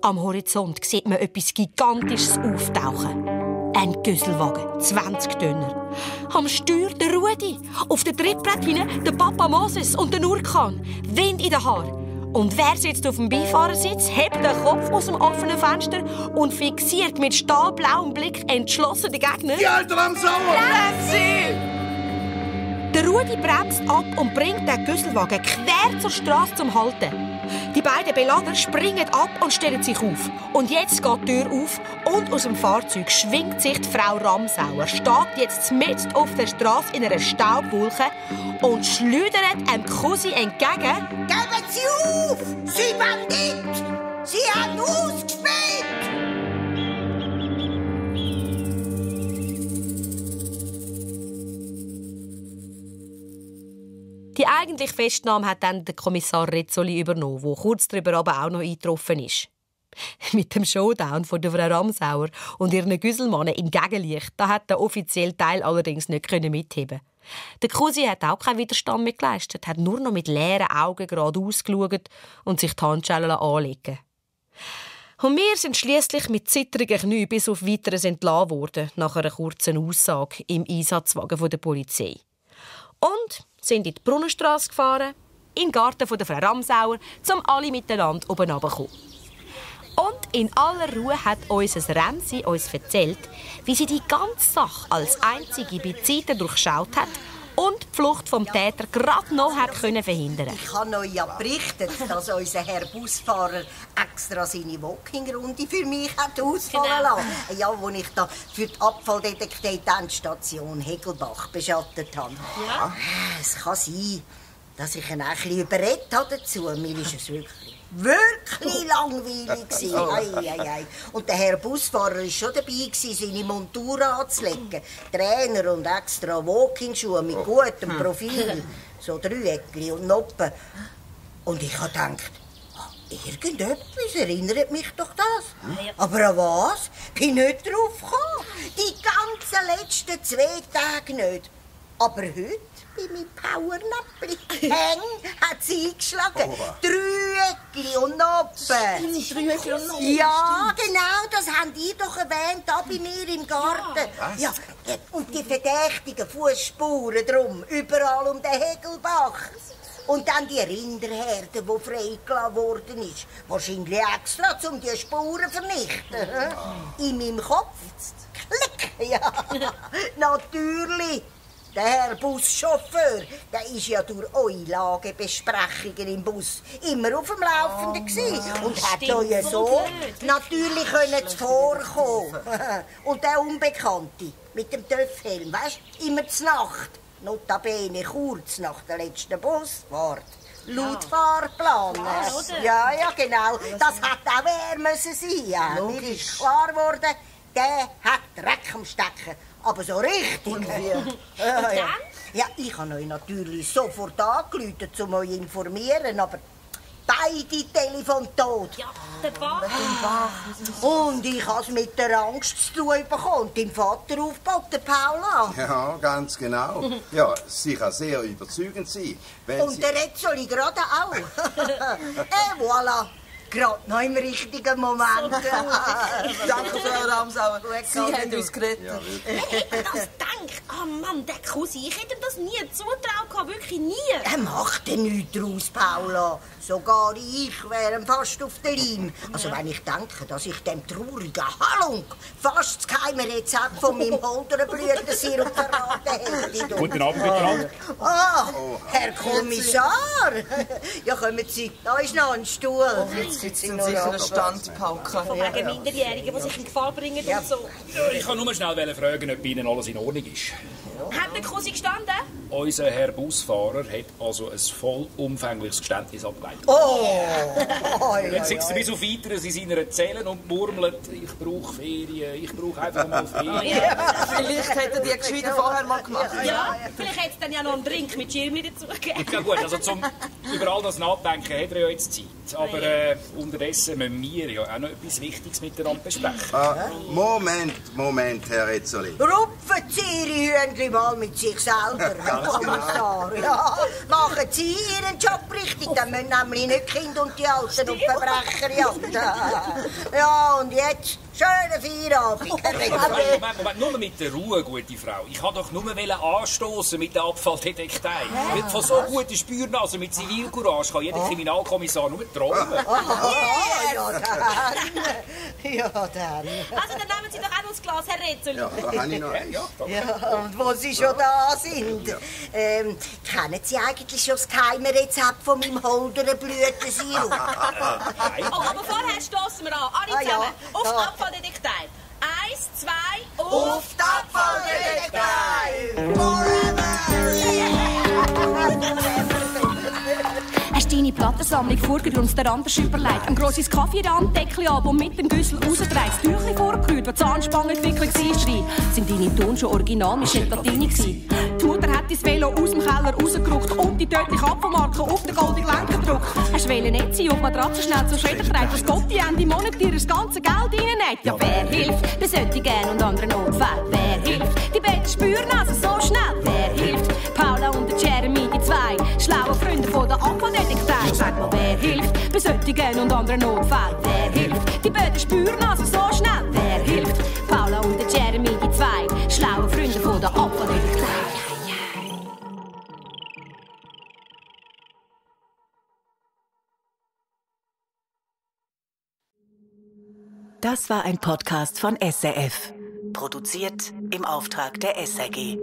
Am Horizont sieht man etwas Gigantisches auftauchen. Ein Güsselwagen, 20 Tonner. Am Steuer der Rudi, auf der Trittbrett hinten der Papa Moses und der Nurkan. Wind in den Haaren. Und wer sitzt auf dem Beifahrersitz, hebt den Kopf aus dem offenen Fenster und fixiert mit stahlblauem Blick entschlossen den Gegner. Die Alte Ramsauer! Lass sie! Der Der Rudi bremst ab und bringt den Güsselwagen quer zur Straße zum Halten. Die beiden Belader springen ab und stellen sich auf. Und jetzt geht die Tür auf und aus dem Fahrzeug schwingt sich die Frau Ramsauer, steht jetzt mitten auf der Straße in einer Staubwolke und schleudert dem Cousin entgegen. Geben Sie auf! Sie Bandit! Sie haben ausgespielt! Die eigentliche Festnahme hat dann der Kommissar Rezzoli übernommen, der kurz darüber aber auch noch eingetroffen ist. Mit dem Showdown von der Frau Ramsauer und ihren Güsselmannen im Gegenlicht, da hat der offizielle Teil allerdings nicht mitheben. Der Cousin hat auch keinen Widerstand mehr geleistet, hat nur noch mit leeren Augen geradeaus geschaut und sich die Handschellen anlegen. Und wir sind schliesslich mit zittrigen Knien bis auf Weiteres entlassen worden, nach einer kurzen Aussage im Einsatzwagen der Polizei. Und sind in die Brunnenstrasse gefahren, in den Garten der Frau Ramsauer, um alle miteinander oben runterzukommen. Und in aller Ruhe hat unser Remsi uns erzählt, wie sie die ganze Sache als einzige bei Zeiten durchschaut hat und die Flucht vom Täter gerade noch hat verhindern. Ich habe euch ja berichtet, dass unser Herr Busfahrer extra seine Walking-Runde für mich hat ausfallen lassen. Ja, wo ich da für die Abfalldetektivstation Hegelbach beschattet habe. Ja. Es kann sein, dass ich ihn ein bisschen überredet habe dazu. Mir ist es wirklich langweilig. Ei. Und der Herr Busfahrer war schon dabei, seine Montur anzulegen. Trainer und extra Walking-Schuhe mit gutem Profil. So Dreieckli und Noppen. Und ich habe gedacht, irgendetwas erinnert mich doch das. Aber an was? Bin nicht drauf gekommen. Die ganzen letzten 2 Tage nicht. Aber heute, bei meinem Powernäppli, hat sie eingeschlagen. Dreieckli und Noppen. Dreieckli und Noppen? Ja, genau, das habt ihr doch erwähnt, da bei mir im Garten. Ja, und die verdächtigen Fußspuren drum, überall um den Hegelbach. Und dann die Rinderherde, die freigelassen worden ist. Wahrscheinlich extra, um die Spuren zu vernichten. In meinem Kopf. Klick, ja, natürlich. Der Herr Buschauffeur, der ist ja durch eure Lagebesprechungen im Bus immer auf dem Laufenden gewesen und hat euch so natürlich zuvorkommen. Und der Unbekannte mit dem Töpfhelm, weisst, immer zur Nacht, notabene kurz nach der letzten Busfahrt. Laut Fahrplan. Ja, genau. Das hat auch wer müssen sein. Ja. Mir ist klar geworden, der hat Dreck am Stecken. Aber so richtig. Und wie? Ja, ich habe euch natürlich sofort angerufen, um euch zu informieren, aber beide Telefon tot. Ja, der Bach. Und ich habe es mit der Angst zu tun bekommen. Dein Vater aufgebaut, der Paula. Ja, ganz genau. Ja, sie kann sehr überzeugend sein. Und der Rezzoli gerade auch. Voilà. Gerade noch im richtigen Moment. Danke, Frau Ramsauer. Sie haben uns gerettet. Ja, ich hätte das gedacht. Oh Mann, der Cousin, ich hätte ihm das nie zutraut, wirklich nie. Er macht ja nichts draus, Paula. Sogar ich wäre fast auf der Leim. Also wenn ich denke, dass ich dem traurigen Halunk fast das geheime Rezept von meinem Holderblütensirup verraten hätte. Guten Abend, miteinander. Herr Kommissar. Ja, kommen Sie, da ist noch ein Stuhl. Jetzt sind Sie sicher eine Standpauke. Von wegen Minderjährigen, die sich in Gefahr bringen und so. Ich kann nur schnell fragen, ob bei Ihnen alles in Ordnung ist. Hat der Cousin gestanden? Unser Herr Busfahrer hat also ein vollumfängliches Geständnis abgeleitet. Jetzt sitzt er bis auf Weiteres in seiner Zelle und murmelt, ich brauche Ferien, ich brauche einfach mal Ferien. Vielleicht hätte er die gescheiter vorher mal gemacht. Ja, vielleicht hätte es dann ja noch einen Drink mit Schirmli dazu gegeben. Ja gut, also über all das Nachdenken hat er ja jetzt Zeit. Aber unterdessen müssen wir ja auch noch etwas Wichtiges miteinander besprechen. Moment, Herr Rezzoli. Rupfen Sie Ihre Hühnchen mal mit sich selber, Herr Kommissar. Ja, machen Sie Ihren Job richtig, dann müssen nämlich nicht Kinder und die Alten und Verbrecher jagen. Ja, und jetzt Schönen Feierabend. Moment, nur mit der Ruhe, gute Frau. Ich wollte doch nur anstoßen mit der Abfalldetektei. Von so guten Spürnasen mit Zivilcourage kann jeder Kriminalkommissar nur träumen. Ja, dann. Also, dann nehmen Sie doch auch noch das Glas, Herr Rätsel. Ja, da habe ich noch eins. Ja, und wo Sie schon da sind. Kennen Sie eigentlich schon das geheime Rezept von meinem Holderenblütensirup? Oh, aber vorher stoßen wir an. Alle zusammen. Auf die Abfalldetektei. 1, 2, Auf die Abfalldetektei! Hast deine Plattensammlung vorgerunzt, der Rand überlegt. Ein grosses Kaffeeranddeckchen ab und mit dem Güssel rausdreht. Das Tüchli vorgerührt, wo die Zahnspangenentwicklung war. Sind deine Ton schon original, wir sind Latini gsi. Die Mutter hat dein Velo aus dem Keller rausgerückt und die tödliche Abfallmarke auf den goldenen Lenker gedruckt. Hast wollen nicht sein, auf die Matratze schnell zur Schredder treibt, was Gott die Ende Monat dir das ganze Geld reinnäht. Ja, wer hilft bei solchen und anderen Notfällen? Wer hilft? Die beiden Spürnasen so schnell. Wer hilft? Paula und der Jeremy, die zwei schlauen Freunde von der Abfalldetektei. Sag mal, wer hilft bei solchen und anderen Notfällen? Wer hilft? Die beiden Spürnasen so schnell. Wer hilft? Paula und der Jeremy, die zwei schlauen Freunde von der Abfalldetektei. Das war ein Podcast von SRF. Produziert im Auftrag der SRG.